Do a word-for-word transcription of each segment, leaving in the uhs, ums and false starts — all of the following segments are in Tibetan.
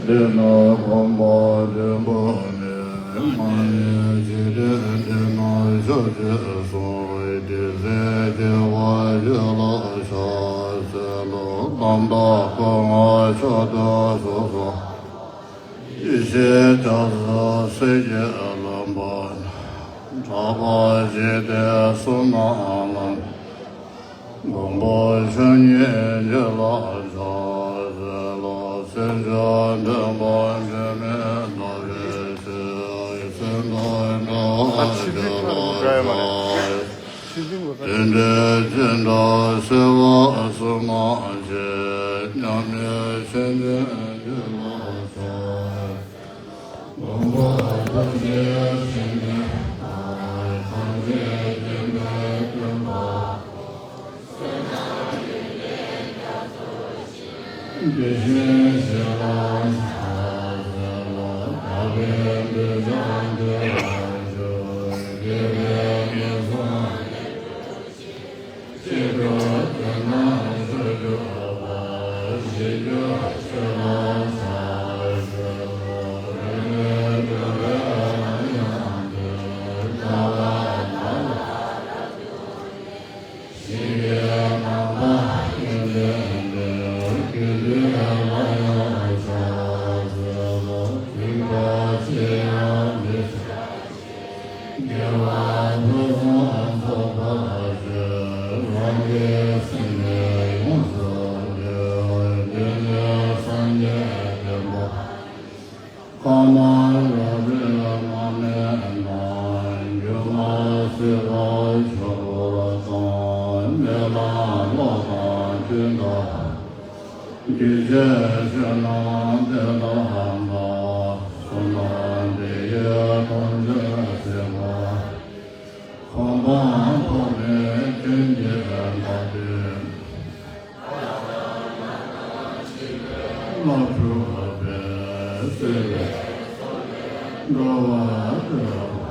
འདི་ནི་གོམ་པ་བདུན་པ་ནས། མ་ཎི་འཇིག་རྟེན་འདི་ན་ཕྱོགས་བཅུ་སོགས། དེ་ཚེ་སྐྱེ་བ་བཞི་ལ་ཕྱག་འཚལ་ལོ། ལམ་བདག་སྐུ་མངའ་མཆོག་ཏུ་གསོལ་སོགས། ཡེ་ཤེས་རྒྱ་མཚོ་གསེར་གྱི་ལམ་པ། གྲགས་པ་འཇིག་རྟེན་གསུམ་ན་ལམ། མགོན་པོ་ཆོས་ཉིད་རྒྱུད་ལ་ཕྱག་འཚལ་ལོ། སེམས་མཆོག་སྟོན་པ་འབྲལ་མེད་རྣམ་པའི་ཚུལ། སེམས་དང་འདྲ་བ་རྒྱུད་ལ་ཕྱག། དེ་འདྲའི་སྦྱིན་བདག་བྱེ་བ་གསུམ་མ་མཆིས། མཉམ་མེད་ཆོས་ཉིད་རྒྱུད་ལ་ཕྱག། དགེ་བ་ཕུན་སུམ་ཚོགས་པར་སྤྱད། རང་གི་སེམས་ནི་ཡོངས་སུ་འདུལ། འདི་ནི་སངས་རྒྱས་བསྟན་པ། ཀརྨ་རབ་རིབ་མ་སྨད་ན། སྒྱུ་མ་སྲིད་པ་མཆོག་དང་། གནས་དང་བློ་དང་ཀུན་དང་། དགེ་བྱེད་ཆོས་རྣམས་དེ་དག་ལ། གསུམ་དང་དེ་ཡི་དོན་ཆེན་བྱེད་པ། གོ་འཕང་ཐོབ་པའི་རྐྱེན་གྱིས་བདག་འདོད། བློ་འཁྲུལ་པའི་སྲིད་པའི་འགྲོ་བ་སྒྲོལ།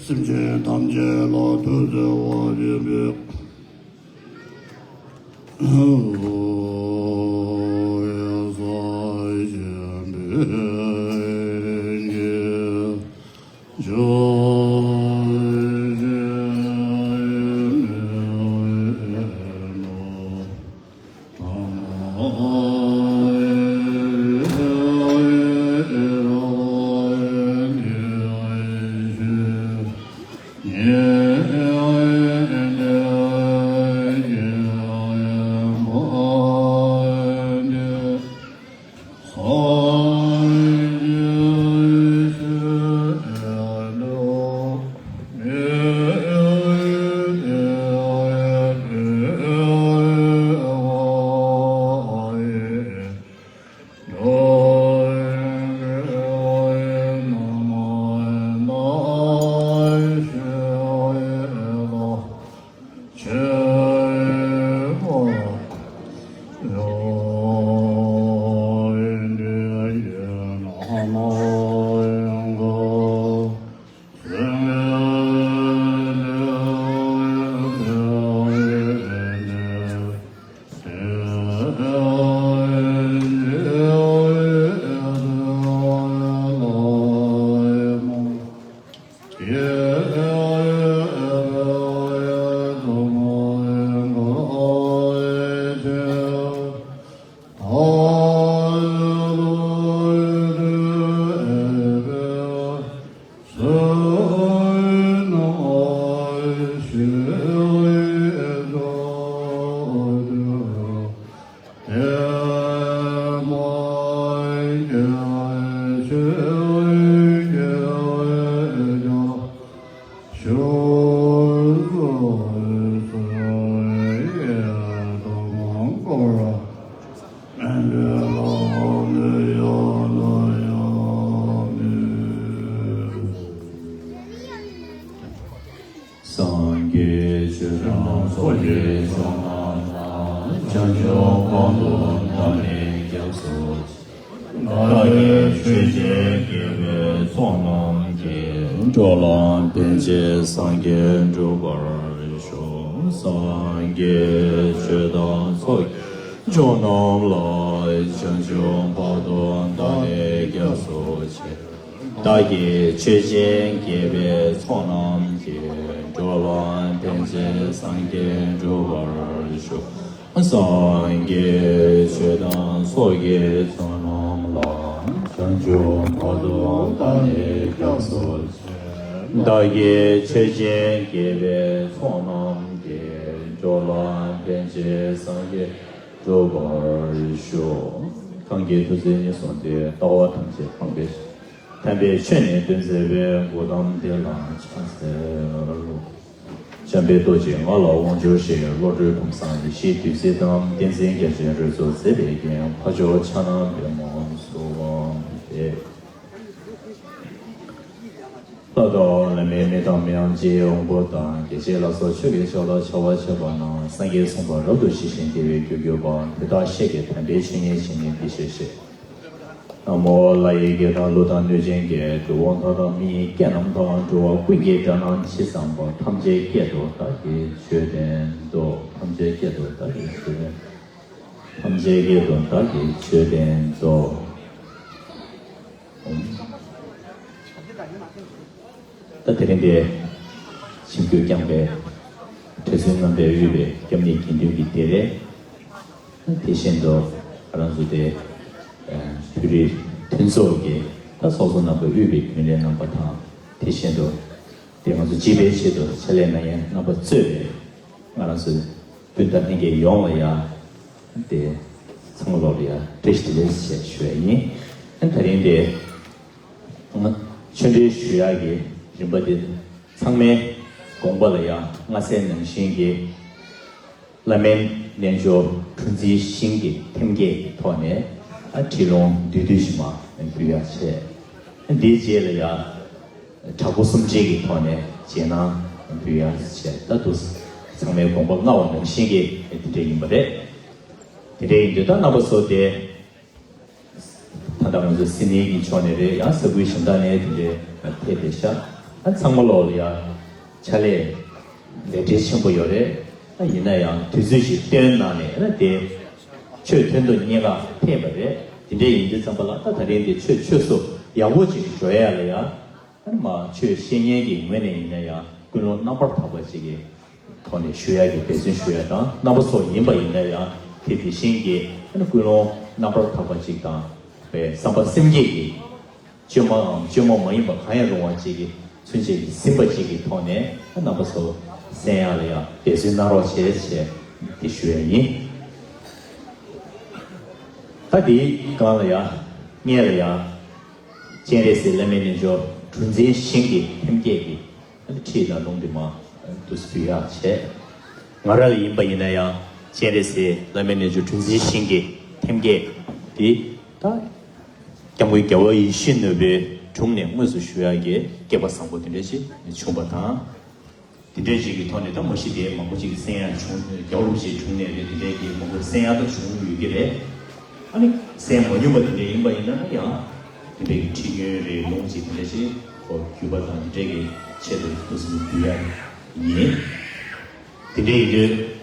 སེམས་ཅན་ཐམས་ཅད་ལ་ཐུགས་བརྩེ་བ་བསྐྱེད་པའི། ཚོགས་ཀྱི་མཆོག་རྣམས་ལ། བྱང་ཆུབ་བར་དུ་བདག་ནི་སྐྱབས་སུ་མཆི། བདག་གིས་ཆོས་ཀྱི་རྒྱལ་པོའི་ཚོགས་རྣམས་ཀྱིས། འགྲོ་ལ་ཕན་ཕྱིར་སངས་རྒྱས་འགྲུབ་པར་ཤོག་སངས་རྒྱས་ཆོས་དང་ཚོགས་ཀྱི་མཆོག་རྣམས་ལ། བྱང་ཆུབ་བར་དུ་བདག་ནི་སྐྱབས་སུ་མཆི། བདག་གིས་ཆོས་ཀྱི་རྒྱལ་པོའི་ཚོགས་རྣམས་ཀྱིས། འགྲོ་ལ་ཕན་ཕྱིར་སངས་རྒྱས་འགྲུབ་པར་ཤོག་སངས་རྒྱས་ཆོས་དང་ཚོགས་ཀྱི་མཆོག་རྣམས་ལ། བྱང་ཆུབ་བར་དུ་བདག་ནི་སྐྱབས་སུ་མཆི། བདག་གིས་ཆོས་ཀྱི་རྒྱལ་པོའི་ཚོགས་རྣམས་ཀྱིས། འགྲོ་ལ་ཕན་ཕྱིར་སངས་རྒྱས་འགྲུབ་པར་ཤོག་གང་གིས་ཐུགས་བརྩེ་ཉེར་བཟུང་སྟེ། ལྟ་བ་ཐམས་ཅད་སྤང་བའི་ཕྱིར། དམ་པའི་ཆོས་ནི་སྟོན་མཛད་པའི། གོའུ་ཏམ་དེ་ལ་ཕྱག་འཚལ་ལོ། འཇམ་དཔལ་རྡོ་རྗེ་ང་ལ་དབང་བསྒྱུར་ཞིང་། བློ་གྲོས་ཕུན་སུམ་ཚོགས། ཡེ་ཤེས་བདུད་རྩི་དང་། ཏིང་འཛིན་རྒྱ་ཆེན་རོལ་མཚོ་མཛད་པའི་རྒྱན། འཕགས་མཆོག་ཕྱག་ན་པདྨོ་སུ་དབང་སྟེ། ལྷ་དང་ལྷ་མིན་མི་དང་མི་འམ་ཅི་ཡི་དབང་པོ་དང་། རྒྱལ་བྱེད་ལ་སོགས་ཆོས་ཀྱི་མཆོག་ལ་ཕྱག་འཚལ་བ་ནི། སངས་རྒྱས་གསུངས་པ་རབ་ཏུ་ཞི་ཞིང་བདེ་བའི་རྒྱུར་གྱུར་པ། དེ་དག་བཤད་ཀྱིས་དམ་པའི་ཆོས་ཉིད་ཇི་སྙེད་བཤད་ཅིང་། ན་མོ་ལྷ་ཡི་སྐད་དང་ཀླུ་དང་གནོད་སྦྱིན་སྐད། འགྲོ་བ་ལྷ་དང་མི་ཡི་སྐད་རྣམས་དང་། འགྲོ་བ་ཀུན་གྱི་སྒྲ་རྣམས་ཇི་ཙམ་པ། ཐམས་ཅད་སྐད་དུ་བདག་གིས་ཆོས་བསྟན་ཏོ། ཐམས་ཅད་སྐད་དུ་བདག་གིས་ཆོས་བསྟན། ཐམས་ཅད་སྐད་དུ་བདག་གིས་ཆོས་བསྟན་ཏོ། ད་དེ་རིང་འདིར་ཆིབས་བསྒྱུར་བསྐྱངས་པའི་གྲོས་ཚོགས་རྣམ་པས་དབུས་པའི་སྐྱབས་གནས་དགེ་འདུན་གྱི་སྡེ་རེད། དེ་བཞིན་དུ་ང་རང་ཚོ་དེ་བོད་རིགས་མཐུན་ཚོགས་ཀྱི་ད་ཚོགས་གཙོ་རྣམ་པ་དབུས་པའི་རྒྱུན་ལས་རྣམ་པ་དང་། དེ་བཞིན་དུ་དེ་ང་ཚོ་སྤྱི་པའི་ཆེད་དུ་ཕྱག་ལས་གནང་མཁན་རྣམ་པ་གཙོས་པའི་ང་རང་ཚོ་སྤུན་ཟླ་ལྷན་རྒྱས་ཡོངས་ལ་ཡ་དེ་ཚང་མ་ལོག་ལ་ཡ་བཀྲ་ཤིས་བདེ་ལེགས་ཞེས་ཞུ་ཡ་ཡིན། ད་རིང་དེ་ང་ཆོས་འབྲེལ་ཞུ་ཡག་གི་རིམ་པ་འདི་ཚང་མའི་དགོངས་པ་ལ་ཡང་སྔ་སེ་ནང་བཞིན་གྱི་བླ་མའི་རྣལ་འབྱོར་གྲུ་འཛིན་ཤིང་གི་ཐེམ་སྐས་ཀྱི་ཐོག་ནས་ཨ་ཁྲིད་ལུང་བསྡུས་བསྡུས་ཤིག་མ་འབུལ་ཡག་བྱས། འདིའི་རྗེས་ལ་ཡང་དྲག་པོ་གསུམ་བྱས་ཀྱི་ཐོག་ནས་རྗེས་གནང་འབུལ་ཡག་བྱས། ད་དུ་ཚང་མའི་དགོངས་པ་མངའ་བ་ནང་བཞིན་གྱི་དེ་འདྲ་ཡིན་པ་རེད། དེ་འདྲ་ཡིན་དུས་ད་རྣམ་པ་ཚོ་དེ། ད་ལྟ་ང་ཚོ་སིད་ནི་གི་ཕྱོགས་ནས་རེད། ཡང་ས་ཁུལ་གཞན་དག་ནས་དེ་འདྲའི་ཕེབས་བསྡད་ཤག་ཨ་ཚང་མ་ལོག་ལ་ཡང་ཕྱག་ལས་ལས་བྲེལ་ཆེན་པོ་ཡོད་རེད། ཨ་ཡིན་ན་ཡང་དུས་ཚོད་ཞིག་བཏོན་གནང་ནས་ཨ་དེ་ཆོས་ཐུན་དུ་གཉིས་ཀ་ཕེབས་པ་རེད། དེ་འདྲ་ཡིན་དུས་ཙམ་པ་ལ་ད་ད་རིང་དེ་ཆོས་ཆོས་སུ་ཡག་པོ་ཅིག་འགྲོ་ཡ་ལ་ཡང་ཨ་མ་ཆོས་བཤད་མཁན་གྱི་ངོས་ནས་ཡིན་ན་ཡང་ཀུན་སློང་རྣམ་པར་དག་པ་ཅིག་གི་ཐོག་ནས་ཞུ་ཡག་གི་འབད་བརྩོན་ཞུ་ཡག་དང་། རྣམ་པ་ཚོ་ཡིན་པ་ཡིན་ན་ཡང་དེ་དེ་བཞིན་གྱི་ཀུན་སློང་རྣམ་པར་དག་པ་ཅིག་དང་། བསམ་པ་སེམས་བསྐྱེད་ཀྱི་བཅོས་མའམ་བཅོས་མ་མ་ཡིན་པ་གང་ཡང་རུང་བ་ཅིག་གི་ཚུན་ཆད་ཀྱི་ཟིན་པ་ཅིག་གི་ཐོག་ནས་རྣམ་པ་ཚོ་གསན་ཡག་ལ་ཡང་འབད་བརྩོན་གནང་རོགས་བྱེད་ཅེས་དེ་ཞུ་ཡག་ཡིན། ད་དེའི་སྒང་ལ་ཡང་སྔོན་ལ་ཡང་སྤྱན་རས་གཟིགས་བླ་མའི་རྣལ་འབྱོར་གྲུ་འཛིན་ཤིང་གི་ཐེམ་སྐས་ཀྱི་ཁྲིད་དང་ལུང་འདི་མ་འདུག་སེ་འབུལ་ཡག་བྱས། ང་རང་ལ་ཡིན་པ་ཡིན་ན་ཡང་སྤྱན་རས་གཟིགས་བླ་མའི་རྣལ་འབྱོར་གྲུ་འཛིན་ཤིང་གི་ཐེམ་སྐས་འདི་ད་སྐྱབས་མགོན་རྒྱལ་བ་ཡིད་བཞིན་ནོར་བུའི་དྲུང་ནས་དངོས་སུ་ཞུ་ཡག་གི་སྐལ་པ་བཟང་པོ་དེ་འདྲ་ཞིག་བྱུང་བ་དང་། དེ་འདྲའི་ཅིག་གི་ཐོག་ནས་ད་མ་གཞི་དེ་མང་པོ་ཅིག་གསན་ཡག་བྱུང་། རྒྱལ་བ་རིན་པོ་ཆེའི་དྲུང་ནས་རེད། དེ་འདྲའི་གི་མང་པོ་གསན་ཡག་ད་བྱུང་ཡོད་ཀྱི་རེད། ཨ་ནི་གསན་མ་མྱོང་བ་དེ་འདྲ་ཡིན་པ་ཡིན་ན་ཡང་དེ་འདྲའི་གི་ཁྲིད་རྒྱུན་རེད། ལུང་ཅིག་དེ་འདྲ་ཞིག་གོ་བརྒྱུད་པ་དང་དེ་འདྲའི་གི་ཆེད་དུ་འདུག་སེ་འབུལ་ཡག་ཡིན། དེ་འདྲ་ཡིན་དུས་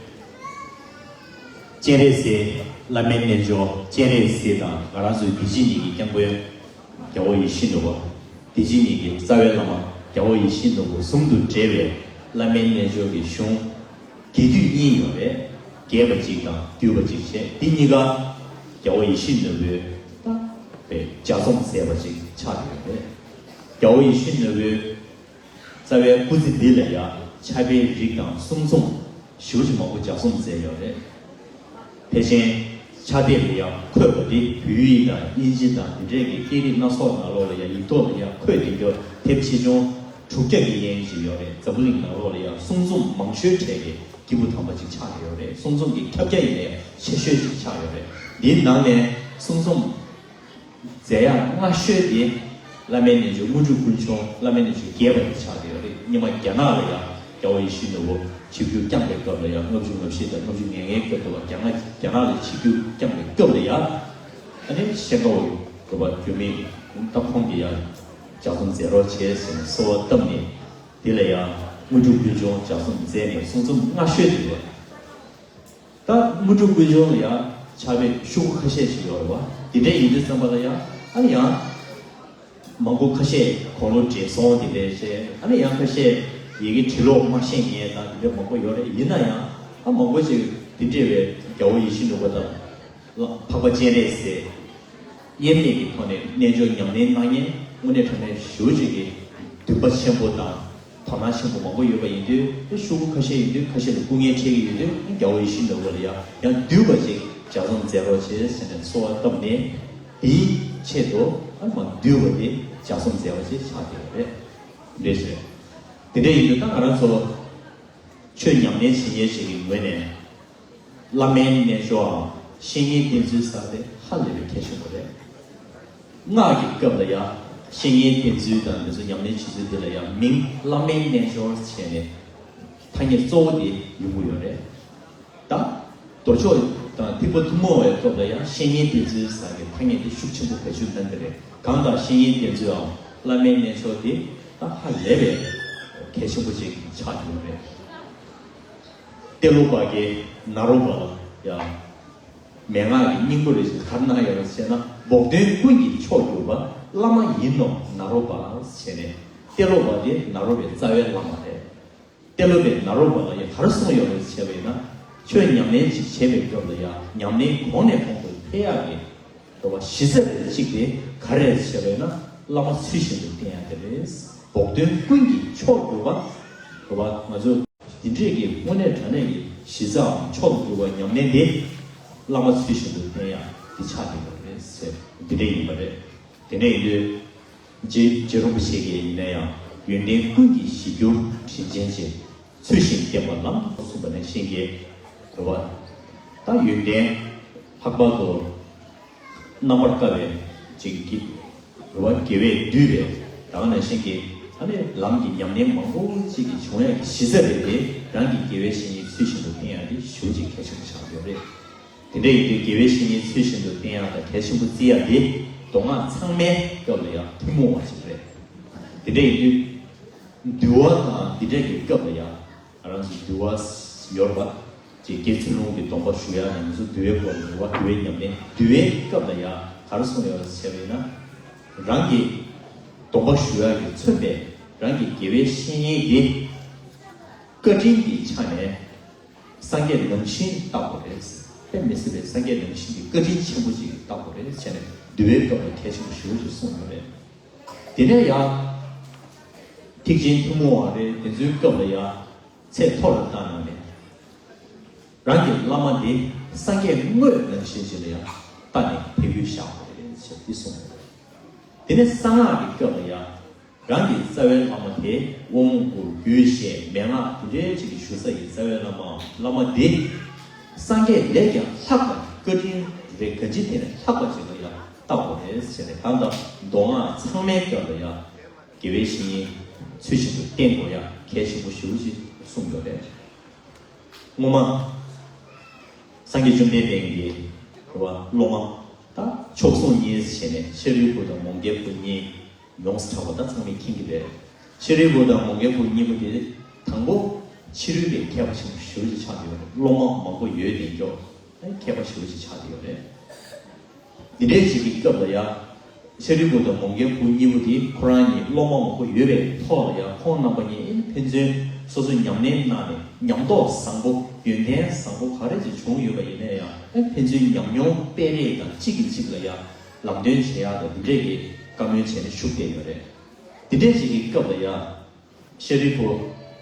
སྤྱན་རས་གཟིགས་བླ་མའི་རྣལ་འབྱོར་སྤྱན་རས་གཟིགས་དང་ང་རང་ཚོའི་འདི་ཕྱི་གཉིས་ཀྱི་སྐྱབས་མགོན་རྒྱལ་བ་ཡིད་བཞིན་ནོར་བུ། འདི་ཕྱི་གཉིས་ཀྱི་རྩ་བའི་བླ་མ་རྒྱལ་བ་ཡིད་བཞིན་ནོར་བུ་ཟུང་དུ་འབྲེལ་བའི་བླ་མའི་རྣལ་འབྱོར་གྱི་གཞུང་རྒྱས་བསྡུས་གཉིས་ཡོད་རེད། རྒྱས་པ་གཅིག་དང་བསྡུས་པ་གཅིག་བྱས། འདི་གཉིས་ཀ་རྒྱལ་བ་ཡིད་བཞིན་ནོར་བུའི་ད་པའི་ལྗགས་རྩོམ་མཛད་པ་ཅིག་ཆགས་ཡོད་རེད། རྒྱལ་བ་ཡིད་བཞིན་ནོར་བུའི་རྩ་བའི་སྐུ་ཚེ་འདི་ལ་ཡང་ཕྱྭ་པའི་རིགས་དང་གསུང་རྩོམ་ཞེ་པོ་ཅིག་མང་པོ་ལྗགས་རྩོམ་མཛད་ཡོད་རེད། ཕལ་ཆེར་ཕྱག་དེབ་ལ་ཡང་འཁོད་པ་འདི་བོད་ཡིག་དང་དབྱིན་ཇི་དང་འདི་འདྲའི་གི་སྐད་རིགས་སྣ་ཚོགས་ནང་ལོགས་ལ་ཡང་ཡིག་ཐོག་ལ་ཡང་འཁོད་བསྡད་རྒྱུ་དེབ་ཆེ་ཆུང་དྲུག་བརྒྱ་གི་ཡན་ཞིག་ཡོད་རེད། འཛམ་བུ་གླིང་ནང་ལོགས་ལ་ཡང་གསུང་རྩོམ་མང་ཤོས་གྲས་ཀྱི་སྐྱེས་བུ་དམ་པ་ཅིག་ཆགས་ཡོད་རེད། གསུང་རྩོམ་གྱི་ཁྱབ་རྒྱ་ཡིན་ནའི་ཆེ་ཤོས་ཅིག་ཆགས་ཡོད་རེད། འདིའི་ནང་ནས་གསུང་རྩོམ་མཛད་ཡག་སྔ་ཤོས་དེ་བླ་མའི་རྣལ་འབྱོར་དངོས་གྲུབ་ཀུན་འབྱུང་། བླ་མའི་རྣལ་འབྱོར་རྒྱས་པ་དེ་ཆགས་བསྡད་ཡོད་རེད། སྔོན་མ་རྒྱ་ནག་ལ་ཡང་ རྒྱལ་བ་ཡིད་བཞིན་ནོར་བུ་ཆིབས་བསྒྱུར་བསྐྱངས་པའི་སྐབས་ལ་ཡང་ལྔ་བཅུ་ང་བཞི་དང་ལྔ་བཅུ་ང་ལྔའི་སྐབས་དུ་བ་རྒྱ་ནག་རྒྱ་ནག་ལ་ཆིབས་བསྒྱུར་བསྐྱངས་པའི་སྐབས་ལ་ཡང་ཨ་ནི་ཤེས་དགའ་བོ་དགོན་པ་འགྱུར་མེད་ད་ཁོང་གིས་ཡང་ལྗགས་རྩོམ་མཛད་རོགས་བྱས་ཟེར་ནས་གསོལ་བ་བཏབ་ནས་དེ་ལ་ཡང་དངོས་གྲུབ་ཀུན་འབྱུང་ལྗགས་རྩོམ་མཛད་ནས་གསུང་རྩོམ་སྔ་ཤོས་དེ་རེད། ད་དངོས་གྲུབ་ཀུན་འབྱུང་ལ་ཡང་ཕྱག་དཔེ་ཤོག་གུ་ཁ་ཤས་ཤིག་ཡོད་རེད་བ། དེ་འདྲ་ཡིན་དུས་ཙམ་པ་ལ་ཡང་ཨ་ནི་ཡང་མང་པོ་ཁ་ཤས་དགུང་ལོ་བགྲེས་སོང་དེ་འདྲ་བྱས། ཨ་ནི་ཡང་ཁ་ཤས་ཡི་གེ་བྲི་ཀློག་མ་ཤེས་མཁན་དང་དེ་འདྲ་མང་པོ་ཡོད་རེད། ཡིན་ན་ཡང་ཨ་མང་པོ་ཞིག་དེ་འདྲ་བའི་རྒྱལ་བ་ཡིད་བཞིན་ནོར་བུ་དང་འཕགས་པ་སྤྱན་རས་གཟིགས་དབྱེར་མེད་ཀྱི་ཐོག་ནས་རྣལ་འབྱོར་ཉམས་ལེན་གནང་མཁན་དངོས་གནས་དྲང་གནས་ཞེ་པོ་ཅིག་གི་འདུན་པ་ཆེན་པོ་དང་དོ་སྣང་ཆེན་པོ་མང་པོ་ཡོད་པ་ཡིན་དུས། དེ་ཤོག་གུ་ཁ་ཤས་ཡིན་དུས་ཁ་ཤས་ལ་སྐུ་ངལ་འཕྲད་ཀྱི་ཡོད་དུས། རྒྱལ་བ་ཡིད་བཞིན་ནོར་བུ་ལ་ཡང་ཡང་འདུས་པ་ཅིག་ལྗགས་རྩོམ་མཛད་རོགས་བྱེད་ཟེར་ནས་གསོལ་བ་བཏབ་ནས། དེའི་ཆེད་དུ་ཨ་མ་འདུས་པ་དེ་ལྗགས་རྩོམ་མཛད་པ་ཅིག་ཆགས་བསྡད་པ་རེད། འདྲ་ཞིག་རེད། དེ་འདྲ་ཡིན་དུས་ད་ང་རང་ཚོ་ཆོས་ཉམས་ལེན་བྱེད་མཁན་ཞིག་གི་ངོས་ནས། བླ་མའི་རྣལ་འབྱོར་བའམ་བཤེས་གཉེན་བསྟེན་ཚུལ་ཟེར་དེ་ཧ་ལས་པའི་གལ་ཆེན་པོ་རེད། སྔགས་ཀྱི་སྐབས་ལ་ཡང་བཤེས་གཉེན་བསྟེན་ཚུལ་དང་འདི་ཚོ་ཉམས་ལེན་བྱེད་ཚུལ་དེ་ལ་ཡང་མིང་བླ་མའི་རྣལ་འབྱོར་བྱས་ནས་ཐ་སྙད་གཙོ་བོ་དེ་ཡོང་གི་ཡོད་རེད། ད་མདོ་ཕྱོགས་དང་ཐེག་པ་ཐུན་མོང་བའི་སྐབས་ལ་ཡང་བཤེས་གཉེན་བསྟེན་ཚུལ་ཟེར་གྱི་ཐ་སྙད་དེ་ཤུགས་ཆེན་པོ་བེད་སྤྱོད་གནང་གི་རེད། གང་ལྟར་བཤེས་གཉེན་བསྟེན་ཚུལ་འམ་བླ་མའི་རྣལ་འབྱོར་དེ་ད་ཧ་ལས་པའི་གལ་ཆེན་པོ་ཅིག་ཆགས་ཡོད་རེད། ཏེ་ལོ་པ་གིས་ནཱ་རོ་པ་ལ་ཡང་མན་ངག་གི་སྙིང་པོ་རེ་ཞིག་ག་རེ་གནང་ཡོད་རེད་ཟེར་ན། བོགས་འདོན་ཀུན་གྱི་མཆོག་གྱུར་པ། བླ་མ་ཡིན་ནོ་ནཱ་རོ་པ་ཟེར་ནས། ཏེ་ལོ་པ་དེ་ནཱ་རོ་པའི་རྩ་བའི་བླ་མ་རེད། ཏེ་ལོ་པས་ནཱ་རོ་པ་ལ་ཡང་ག་རེ་གསུངས་ཡོད་རེད་ཟེར་བས་ན། ཁྱོད་ཉམས་ལེན་ཅིག་བྱེད་པའི་སྐབས་ལ་ཡང་ཉམས་ལེན་གོང་ནས་གོང་དུ་འཕེལ་ཡག་གི་རེད་བ། གཞི་རྩ་དེ་གཅིག་དེ་ག་རེ་རེད་ཟེར་བས་ན། བླ་མ་ཚུལ་བཞིན་དུ་བསྟེན་ཡག་དེ་རེད། བོགས་འདོན་ཀུན་གྱི་མཆོག་གྱུར་པ། རེད་བ། ང་ཚོ་འདི་འདྲས་ཀྱི་དངོས་གནས་དྲང་གནས་ཀྱི་གཞི་རྩའམ་མཆོག་ཏུ་གྱུར་པ་ཉམས་ལེན་དེ་བླ་མ་ཚུལ་བཞིན་དུ་བསྟེན་ཡག་འདི་ཆགས་བསྡད་ཡོད་རེད་ཟེར། འདི་འདྲས་ཡིན་པ་རེད། དེ་འདྲས་ཡིན་དུས། རྗེ་རྗེ་རིན་པོ་ཆེ་གིས་ཡིན་ན་ཡང་ཡོན་ཏན་ཀུན་གྱི་གཞིར་གྱུར་དྲིན་ཅན་ཆེ། ཚུལ་བཞིན་བསྟེན་པ་ལམ་དུ་གསུངས་པ་ནང་བཞིན་གྱི་རེད་བ། ད་ཡོན་ཏན་ལྷག་པར་དུ་རྣམ་པར་དཀར་བའི་ཅིག་གི་རེད་བ། དགེ་བས་བསྡུས་པའི་ད་ག་ནང་བཞིན་གྱི་ཨ་ནི་ལམ་གྱི་ཉམས་ལེན་མང་པོ་ཅིག་གི་བྱུང་ཡག་གི་གཞི་རྩ་རེད་དེ། རང་གི་དགེ་བའི་བཤེས་གཉེན་ཚུལ་བཞིན་དུ་བསྟེན་ཡག་དེ་ཞེ་པོ་ཅིག་གལ་ཆེན་པོ་ཆགས་ཡོད་རེད། དེ་འདྲ་ཡིན་དུས་དགེ་བའི་བཤེས་གཉེན་ཚུལ་བཞིན་དུ་བསྟེན་ཡག་དང་གལ་ཆེན་པོ་བརྩི་ཡག་དེ་མདོ་སྔགས་ཚང་མའི་སྐབས་ལ་ཡང་ཐུན་མོང་བ་ཞིག་རེད། དེ་འདྲ་ཡིན་དུས་འདུལ་བ་དང་འདི་འདྲ་གི་སྐབས་ལ་ཡང་ང་རང་ཚོ་འདུལ་བ་ཡོད་རེད་པ། ཅིག་དགེ་ཚུལ་སློང་གི་སྡོམ་པ་ཞུ་ཡག་ནས་ང་ཚོ་འདུལ་བའི་སྐོར་ལ་རེད་བ། འདུལ་བའི་ཉམས་ལེན། འདུལ་བའི་སྐབས་ལ་ཡང་ག་རེ་གསུངས་ཡོད་ཟེར་བས་ན། རང་གི་སྡོམ་པ་ཞུ་ཡག་གིས་མཚོན་པའི་རང་གི་དགེ་བའི་བཤེས་གཉེན་དེ་བཀའ་དྲིན་གྱི་ཆ་ནས། སངས་རྒྱས་ནང་བཞིན་བལྟ་དགོས་རེད། དཔེ་མི་སྲིད་པའི་སངས་རྒྱས་ནང་བཞིན་གྱི་བཀའ་དྲིན་ཆེན་པོ་ཅིག་བལྟ་དགོས་རེད་བྱས་ནས། འདུལ་བའི་སྐབས་ལ་གལ་ཆེན་པོ་ཞེ་པོ་ཅིག་གསུངས་ཡོད་རེད། དེ་ནས་ཡང་ཐེག་ཆེན་ཐུན་མོང་བ་རེད། དེ་ཚོའི་སྐབས་ལ་ཡང་ཚད་མཐོ་རུ་བཏང་གནང་ནས། རང་གི་བླ་མ་དེ་སངས་རྒྱས་དངོས་ནང་བཞིན་ཅིག་ལ་ཡང་བལྟ་ནས་ཕན་ཡོན་བཞག་དགོས་རེད་ཅེས་འདི་གསུངས་ཡོད་རེད། དེ་ནས་གསང་སྔགས་ཀྱི་སྐབས་ལ་ཡང་། རང་གི་རྩ་བའི་བླ་མ་དེ་དབང་བསྐུར་རྒྱུད་བཤད་མན་ངག་དེ་འདྲའི་ཅིག་གི་ཞུ་ས་ཡི་རྩ་བའི་བླ་མའམ་བླ་མ་དེ་སངས་རྒྱས་ལས་ཀྱང་ལྷག་པ། བཀའ་དྲིན་རེ་ག་ཅི་ཐད་ནས་ལྷག་པ་ཅིག་ལ་ཡང་བལྟ་དགོས་རེད་ཟེར་ནས། གང་ལྟར་མདོ་སྔགས་ཚང་མའི་སྐབས་ལ་ཡང་དགེ་བའི་བཤེས་གཉེན་ཚུལ་བཞིན་དུ་བསྟེན་དགོས་ཡག་གལ་ཆེན་པོ་ཞེ་པོ་ཅིག་གསུངས་ཡོད་རེད། སྔོན་མ་སངས་རྒྱས་བཅོམ་ལྡན་འདས་ཀྱི་རེད་བ། སློབ་མ་ད་མཆོག་ཟུང་གཉིས་བྱས་ནས་ཤཱ་རིའི་བུ་དང་མོའུ་འགལ་བུ་གཉིས། ཡོངས་སུ་གྲགས་པ་ད་ཚང་མས་མཁྱེན་གྱི་རེད། ཤཱ་རིའི་བུ་དང་མོའུ་འགལ་བུ་གཉིས་པོ་དེ་དང་པོ་ཕྱི་རོལ་པའི་མཁས་པ་ཆེན་པོ་ཞེ་པོ་ཅིག་ཆགས་ཡོད་རེད། སློབ་མ་མང་པོ་ཡོད་དེ་མགྱོགས་མཁས་པ་ཞེ་པོ་ཅིག་ཆགས་ཡོད་རེད། འདི་འདྲའི་ཞིག་གི་སྐབས་ལ་ཡང་ཤཱ་རིའི་བུ་དང་མོའུ་འགལ་བུ་གཉིས་པོ་དེ་ཁོ་རང་གཉིས་སློབ་མ་མང་པོ་ཡོད་པའི་ཐོག་ལ་ཡང་ཁོང་རྣམ་པ་གཉིས་ཨེ་ཕན་ཚུན་སོ་སོ་ཉམས་ལེན་གནང་ནས་ཉམས་རྟོགས་བཟང་པོ་ཡོན་ཏན་བཟང་པོ་ག་རེ་ཅིག་བྱུང་ཡོད་པ་ཡིན་ན་ཡང་ཨེ་ཕན་ཚུན་ཉམས་མྱོང་སྤེལ་རེས་དང་གཅིག་གིས་གཅིག་ལ་ཡང་ལམ་སྟོན་བྱེད་ཡག་དང་འདི་འདྲས་ཀྱི་བཀའ་མོལ་བྱས་ནས་བཞུགས་བསྡད་ཡོད་རེད། འདི་འདྲས་ཅིག་གི་སྐབས་ལ་ཡང་ཤཱ་རིའི་བུ་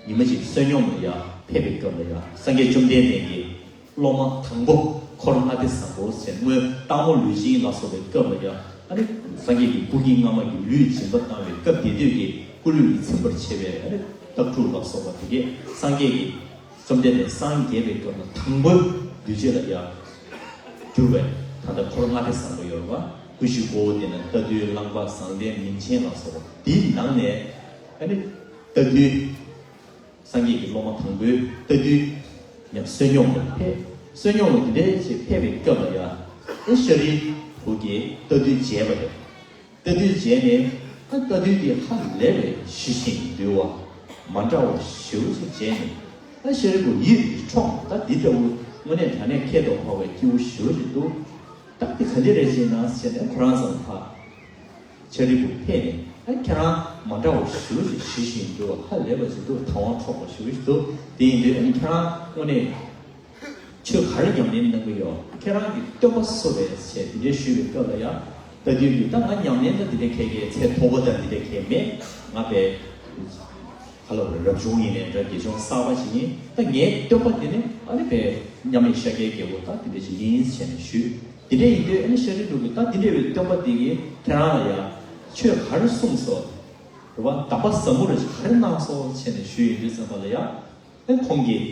ཉི་མ་ཅིག་བསོད་སྙོམས་ལ་ཡང་ཕེབས་པའི་སྐབས་ལ་ཡང་སངས་རྒྱས་བཅོམ་ལྡན་འདས་ཀྱི་སློབ་མ་དང་པོ་འཁོར་ལྔ་སྡེ་བཟང་པོ་ཟེར། སྔོན་སྟག་མོ་ལུས་སྦྱིན་ལ་སོགས་པའི་སྐབས་ལ་ཡང་ཨ་ནི་སངས་རྒྱས་ཀྱི་སྐུ་སྐྱེ་སྔ་མ་གི་ལུས་སྦྱིན་པ་བཏང་བའི་སྐབས་དེ་དུས་ཀྱི་སྐུ་ལུས་ཀྱིས་ཚིམ་པར་བྱས་པའི་ཨ་ནི་སྟག་ཕྲུག་ལ་སོགས་པ་དེ་གས་སངས་རྒྱས་ཀྱི་བཅོམ་ལྡན་འདས་སངས་རྒྱས་པའི་སྐབས་ལ་དང་པོའི་གདུལ་བྱ་ལ་ཡང་གྱུར་པའི་ད་ལྟ་འཁོར་ལྔ་སྡེ་བཟང་པོ་ཡོད་རེད་བ། སྐུ་བཞི་པོ་དེ་ནི་རྟ་ཐུལ་གླང་པ་ཟངས་མདན་མིང་ཆེན་ལ་སོགས་པ་དེའི་ནང་ནས་ཨ་ནི་རྟ་ཐུལ། སངས་རྒྱས་ཀྱི་སློབ་མ་དང་པོའི་ལྟ་དུས་ཉམས་བསོད་སྙོམས་ལ་ཕེབས། བསོད་སྙོམས་ལ་འདི་འདྲའི་ཞིག་ཕེབས་པའི་སྐབས་ལ་ཡ། ཨེ་ཤཱ་རིའི་བུ་གིས་ལྟ་དུས་མཇལ་བ་རེད། ལྟ་དུས་མཇལ་ནས་ཨ་ལྟ་དུས་དེ་ཧ་ལས་པའི་ཞི་ཞིང་དུལ་བ་མ་འདྲ་བ་ཞེ་པོ་ཅིག་མཇལ་ནས། ཨ་ཤཱ་རིའི་བུ་ཡིད་འཕྲོག་ད་འདི་ལྟ་བུ་དངོས་གནས་དྲང་གནས་ཁྱད་དུ་འཕགས་པའི་སྐྱེས་བུ་ཞེ་པོ་ཅིག་འདུག་ད་འདི་ག་འདྲ་རེད་ཅེ་ན་ཟེར་ནས་ཁོ་རང་ཚོ་ཕ། ཤཱ་རིའི་བུ་ཕེབས་ནས་ཨ་ཁྱེད་རང་མ་འདྲ་བ་ཞེ་པོ་ཅིག་ཞི་ཞིང་དུལ་བ་ཧ་ལས་པ་ཅིག་འདུག་དང་བ་འཕྲོག་པ་ཞེ་པོ་ཅིག་འདུག་དེ་ཡིན་དུས་ཨ་ཁྱེད་རང་དངོས་གནས། ཆོས་ག་རེ་ཉམས་ལེན་གནང་གི་ཡོད། ཁྱེད་རང་གི་སྟོན་པ་སུ་རེད་ཟེར་དེ་འདྲའི་ཞུས་པའི་སྐབས་ལ་ཡང་ལྟ་དུས་ཀྱི་ད་ང་ཉམས་ལེན་ད་དེ་འདྲའི་གལ་གལ་ཚད་མཐོ་པོ་ད་དེ་འདྲའི་གལ་མེད། ང་པའི་ག་ལ་བ་རབ་བྱུང་ཡིན་ནའི་འདྲ་དགེ་སྦྱོང་གསར་པ་ཞིག་ཡིན། ད་ངའི་སྟོན་པ་དེ་ནི་ཨ་ནི་པའི་མཉམ་མེད་ཤཱཀྱའི་རྒྱལ་པོ་ད་དེ་འདྲ་ཞིག་ཡིན་ཟེར་ནས་ཞུས། དེ་འདྲ་ཡིན་དུས་ཨ་ནི་ཤཱ་རིའི་བུ་གིས་ད་དེ་འདྲ་བའི་སྟོན་པ་དེ་གིས་ཁྱེད་རང་ལ་ཡང་ཆོས་ག་རེ་གསུངས་སོང་། རེད་བ། དག་པ་ཟབ་མོ་རེ་ག་རེ་གནང་སོང་ཟེར་ནས་ཞུས་ཡིན་དུས་ཙམ་པ་ལ་ཡང་། ཨེ་ཁོང་གིས་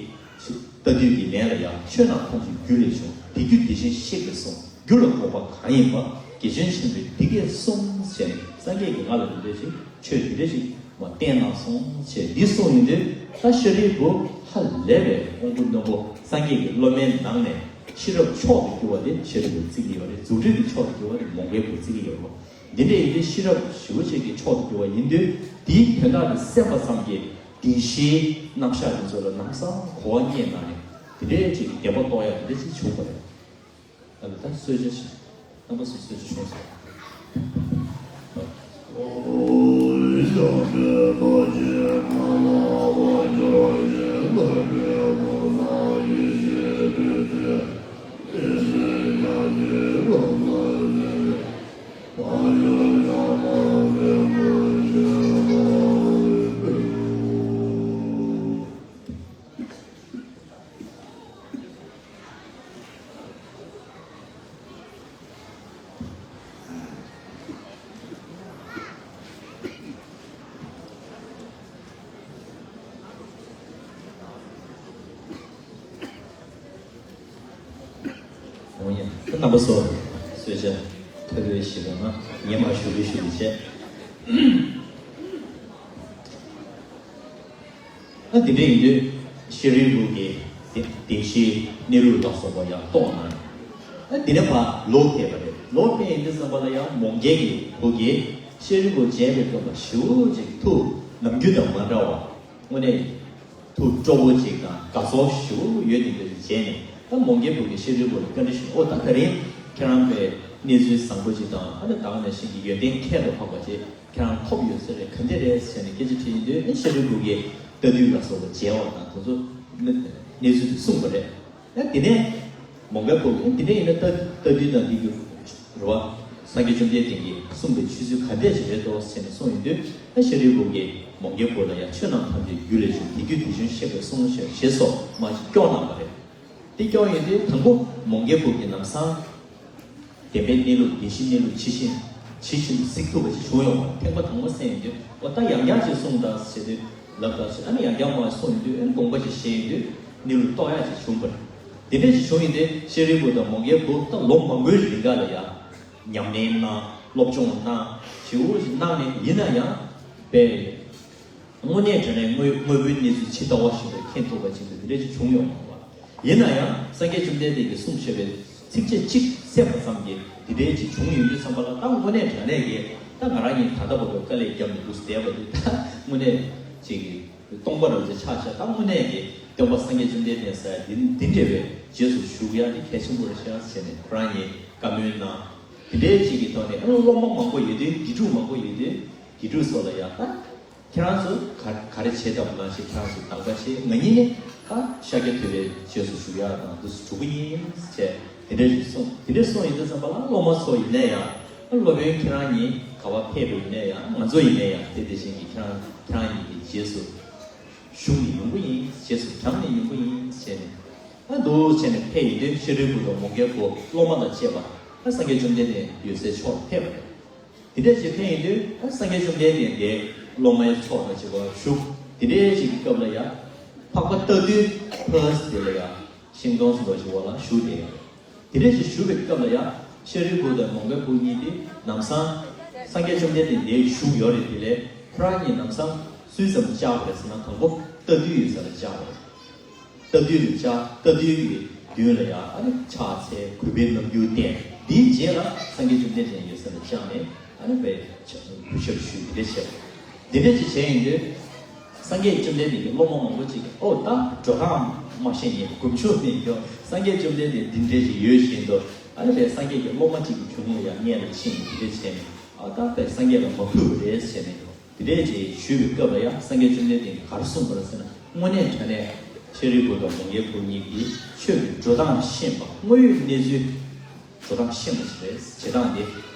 ལྟ་དུས་ཀྱི་ལན་ལ་ཡང་ཆོས་རྣམས་ཐམས་ཅད་རྒྱུ་ལས་བྱུང་། དེ་རྒྱུ་དེ་བཞིན་གཤེགས་པས་གསུངས། རྒྱུ་ལ་འགོག་པ་གང་ཡིན་པ། དགེ་ཆོས་ཆེན་པོས་འདི་སྐད་གསུངས་ཟེར་ནས་སངས་རྒྱས་ཀྱིས་ང་ལ་འདི་འདྲ་ཞིག་ཆོས་འདི་འདྲ་ཞིག་མ་བསྟན་གནང་སོང་ཞེས་འདི་གསུངས་ཡོང་དུས་ད་ཤཱ་རིའི་བུ་ཧ་ལས་པའི་དབང་པོ་རྣོན་པོ་སངས་རྒྱས་ཀྱི་སློབ་མའི་ནང་ནས་ཤེས་རབ་མཆོག་ཏུ་གྱུར་པ་དེ་ཤཱ་རིའི་བུ་བརྩི་གི་ཡོད་རེད། རྫུ་འཕྲུལ་གྱི་མཆོག་ཏུ་གྱུར་པ་དེ་མོའུ་འགལ་བུ་བརྩི་གི་ཡོད་རེད། འདི་འདྲ་ཡིན་དུས་ཤེས་རབ་ཞེ་པོ་ཅིག་གི་མཆོག་ཏུ་གྱུར་པ་ཡིན་དུས་དེའི་དོན་དག་དེ་གསན་པ་ཙམ་གྱིས་བདེན་བཞིའི་རྣམ་གཞག་དེ་ཚོ་ལ་ལམ་སང་གོ་བ་རྙེད་གནང་ནས་དེ་འདྲའི་ཅིག་གི་བདེན་པ་རྟོགས་ཡག་དེ་འདྲ་ཅིག་བྱུང་བ་རེད། ད་ལྟ་གསོལ་ཇ་ཞིག་རྣམ་པ་ཚོ་གསོལ་ཇ་བྱུང་སོང་། འོ་ཡ། ད་རྣམ་པ་ཚོ་གསོལ་ཇ་ཐོས་པའི་ཞིག་ལ་ན་ངས་མ་ཞུ་གི་ཞུ་གི་བྱས། ཨ་དེ་འདྲ་ཡིན་དུས་ཤཱ་རིའི་བུ་གིས་བདེན་བདེན་བཞིའི་གནས་ལུགས་ལ་སོགས་པ་ཡང་རྟོགས་གནང་། ཨ་དེ་ནས་ཕར་ལོག་ཕེབས་པ་རེད། ལོག་ཕེབས་ཡིན་དུས་ཙམ་པ་ལ་ཡང་མོའུ་འགལ་གྱི་བུ་གིས་ཤཱ་རིའི་བུ་མཇལ་བའི་སྐབས་ལ་ཞེ་པོ་ཅིག་ཐུགས་ནམ་རྒྱུན་དང་མ་འདྲ་བ། དངོས་གནས་ཐུགས་སྤྲོ་བོ་ཅིག་དང་དགའ་ཚོར་ཞེ་པོ་ཡོད་དེ་འདྲ་ཞིག་བྱས་ནས་ད་མོའུ་འགལ་བུ་གིས་ཤཱ་རིའི་བུ་ལ་བཀའ་འདྲི་ཞུས། ཨོ་ད་ག་རེད། ཁྱེད་རང་པའི་གནས་ཚུལ་བཟང་པོ་ཅིག་དང་ཨ་ནི་ད་ག་ནང་བཞིན་གྱི་ཡོན་ཏན་ཁྱད་དུ་འཕགས་པ་ཅིག་ཁྱེད་རང་ཐོབ་ཡོད་ས་རེད། ག་འདྲ་རེད་ཟེར་ནས་སྐད་ཆ་དྲིས་ཡོང་དུས་ཨེ་ཤཱ་རིའི་བུ་གིས་ལྟ་དུས་ལ་སོགས་པ་མཇལ་བ་དང་དེ་ཚོ་གནས་ཚུལ་དེ་གསུངས་པ་རེད། ཨ་དེ་ནས་མོའུ་འགལ་བུ་གིས་ཨེ་དེ་འདྲ་ཡིན་ན་ལྟ་ལྟ་དུས་དང་འདི་གི་རེད་བ། སངས་རྒྱས་བཅོམ་ལྡན་འདས་ཀྱིས་གསུངས་པའི་ཆོས་ཚུལ་ག་འདྲས་ཞིག་རེད་དོ་ཟེར་ནས་གསུངས་ཡོང་དུས་ཨ་ཤཱ་རིའི་བུ་གིས་མོའུ་འགལ་བུ་ལ་ཡང་ཆོས་རྣམས་ཐམས་ཅད་རྒྱུ་ལས་བྱུང་། དེ་རྒྱུ་དེ་བཞིན་གཤེགས་པས་གསུངས་ཞེས་ཞེས་སོགས་མ་ཞིག་སྐྱོར་གནང་བ་རེད། དེ་སྐྱོར་ཡོང་དུས་དང་པོ་མོའུ་འགལ་བུ་གིས་ལམ་སང་བདེན་པའི་གནས་ལུགས་བདེན་བཞིའི་གནས་ལུགས་ཇི་བཞིན་ཇི་བཞིན་དུ་གཟིགས་ཐུབ་པ་ཞིག་བྱུང་ཡོང་བ། ཐེངས་པ་དང་པོ་གསན་ཡོང་དུས་འོ་ད་ཡང་བསྐྱར་ཅིག་གསུངས་དང་ཟེར་དུས་ལབ་དང་ཟེར། ཨ་ནི་ཡང་བསྐྱར་མ་གསུངས་ཡོང་དུས་ཨ་ནི་དགོངས་པ་ཞིག་བཞེས་ཡོང་དུས་གནས་ལུགས་རྟོགས་ཡག་ཅིག་བྱུང་བ་རེད། དེ་འདྲ་ཞིག་བྱུང་ཡོང་དུས་ཤཱ་རིའི་བུ་དང་མོའུ་འགལ་བུ་ད་ལོ་མང་པོའི་རིང་ག་ལ་ཡང་ཉམས་ལེན་གནང་། སློབ་སྦྱོང་གནང་། ཞེ་པོ་ཞིག་གནང་ནས་ཡིན་ན་ཡང་དཔེ་དངོས་གནས་དྲང་གནས་དངོས་དངོས་པོའི་གནས་ཚུལ་ཇི་ལྟ་བ་བཞིན་དུ་མཁྱེན་ཐུབ་པ་ཅིག་དེ་འདྲ་ཅིག་བྱུང་ཡོང་མ་རེད་བ། ཡིན་ན་ཡང་སངས་རྒྱས་བཅོམ་ལྡན་འདས་ཀྱིས་གསུངས་བཞག་པའི་ཚིགས་བཅད་གཅིག་གསན་པ་ཙམ་གྱིས་དེ་འདྲའི་ཅིག་བྱུང་ཡོང་དུས་ཙམ་པ་ལ་ད་དངོས་གནས་དྲང་གནས་ཀྱི་ད་ང་རང་གཉིས་ད་ལྟ་བར་དུ་དཀའ་ལས་བརྒྱབ་ནས་འདུག་བསྡད་པ་འདི་ད་དངོས་གནས་ཅིག་གི་སྟོང་པ་རང་བཞིན་ཆགས་ཤག་ད་དངོས་གནས་ཀྱི་སྟོན་པ་སངས་རྒྱས་བཅོམ་ལྡན་འདས་ཟེར་ཡ་འདི་འདི་འདྲ་བའི་རྗེས་སུ་ཞུགས་ཡ་འདི་གལ་ཆེན་པོ་རེད་ཤག་ཟེར་ནས་ཁོ་རང་གཉིས་བཀའ་མོལ་གནང་། དེ་འདྲའི་ཅིག་གི་ཐོག་ནས་ཨ་སློབ་མ་མང་པོ་ཡོད་དུས་དགེ་ཕྲུག་མང་པོ་ཡོད་དུས་དགེ་ཕྲུག་ཚོ་ལ་ཡ་ད་ཁྱེད་རང་ཚོ་ག་ག་རེ་བྱེད་ཐུབ་ན་ཞེས་ཁྱེད་རང་ཚོ་དང་པ་བྱེད། ང་གཉིས་ནི་ད་ཤཱཀྱ་ཐུབ་པའི་རྗེས་སུ་ཞུགས་ཡ་དང་འདུག་སེ་འགྲོ་གི་ཡིན་ཟེར་དེ་འདྲ་ཞིག་གསུངས། དེ་འདྲ་གསུངས་ཡོང་དུས་ཙམ་པ་ལ་སློབ་མ་ཚོ་ཡིན་ན་ཡང་ཨ་སློབ་དཔོན་ཁྱེད་རང་གཉིས་ག་པར་ཕེབས་པ་ཡིན་ན་ཡང་ང་ཚོ་ཡིན་ན་ཡང་དེ་དེ་བཞིན་གྱི་ཁྱེད་རང་ཁྱེད་རང་གཉིས་ཀྱི་རྗེས་སུ་ཞུགས་ནས་ཡོང་གི་ཡིན། རྗེས་སུ་འབྲངས་ནས་ཡོང་གི་ཡིན་ཟེར་ནས་ཨ་འདུག་བྱས་ནས་ཕེབས་ཡོང་དུས་ཤཱ་རིའི་བུ་དང་མོའུ་འགལ་བུ་སློབ་མ་དང་བཅས་པ་ཨ་སངས་རྒྱས་བཅོམ་ལྡན་འདས་ཡོད་སའི་ཕྱོགས་ལ་ཕེབས་པ་རེད། དེ་འདྲ་ཞིག་ཕེབས་ཡོང་དུས་ཨ་སངས་རྒྱས་བཅོམ་ལྡན་འདས་དེ་སློབ་མའི་ཚོགས་དང་བཅས་པ་བཞུགས། དེ་འདྲ་ཞིག་གི་སྐབས་ལ་ཡང་འཕགས་པ་རྟ་ཐུལ་ཕར་དེ་ལ་ཡང་ཤིང་སྡོང་ཟེར་བ་ཞིག་འོག་ལ་བཞུགས་ཏེ། དེ་འདྲ་ཞིག་བཞུགས་པའི་སྐབས་ལ་ཡང་ཤཱ་རིའི་བུ་དང་མོའུ་འགལ་བུ་གཉིས་དེ་ལམ་སང་སངས་རྒྱས་བཅོམ་ལྡན་འདས་འདིར་བཞུགས་ཡོད་རེད། དེ་ལས་ཁོ་རང་གཉིས་ལམ་སང་སུས་ཙམ་བཅར་བ་རེད་ཟེར་ན་དང་པོ་ རྟ་ཐུལ་ཡོད་ས་ལ་བཅར་བ་རེད། རྟ་ཐུལ་ལ་བཅར། རྟ་ཐུལ་གྱི་མདུན་ལ་ཡང་ཨ་ནི་ཕྱག་འཚལ། གུས་པའི་རྣམ་འགྱུར་བསྟན། དེའི་རྗེས་ལ་སངས་རྒྱས་བཅོམ་ལྡན་འདས་ཡོད་ས་ལ་བཅར་ནས་ཨ་ནི་དཔེ་གུས་ཞབས་ཞུས། འདི་འདྲ་བྱས། འདི་འདྲ་ཅིག་བྱས་ཡིན་དུས། སངས་རྒྱས་བཅོམ་ལྡན་འདས་ཀྱི་སློབ་མ་མང་པོ་ཅིག་གིས་ཨོ་ད་འགྲོ་སྟངས་མ་ཤེས་ནས་གོམས་ཆུང་མེད་ཀྱང་སངས་རྒྱས་བཅོམ་ལྡན་འདས་འདི་འདྲ་ཞིག་ཡོད་བཞིན་དུ། ཨ་ནི་དཔེ་སངས་རྒྱས་ཀྱི་སློབ་མ་ཅིག་གི་བྱུང་ཡོད་ཡ་སྔོན་ལ་ཕྱིན་ནས་འདི་འདྲ་བྱས་ནས། ཨ་ད་དཔེ་སངས་རྒྱས་ལ་མ་གུས་པ་རེད་ཟེར་ནས་འདི་འདྲ་ཅིག་ཞུས་པའི་སྐབས་ལ་ཡང་སངས་རྒྱས་བཅོམ་ལྡན་འདས་ཀྱིས་ག་རེ་གསུངས་པ་རེད་ཟེར་ན། དངོས་གནས་དྲང་གནས་ཤཱ་རིའི་བུ་དང་མོའུ་འགལ་བུ་གཉིས་ཀྱིས་ཆོས་ཀྱི་འགྲོ་སྟངས་ཤེས་པ། དངོས་ཡོད་གནས་ཚུལ་འགྲོ་སྟངས་ཤེས་པ་ཞིག་རེད། བྱེད་སྟངས་དེ་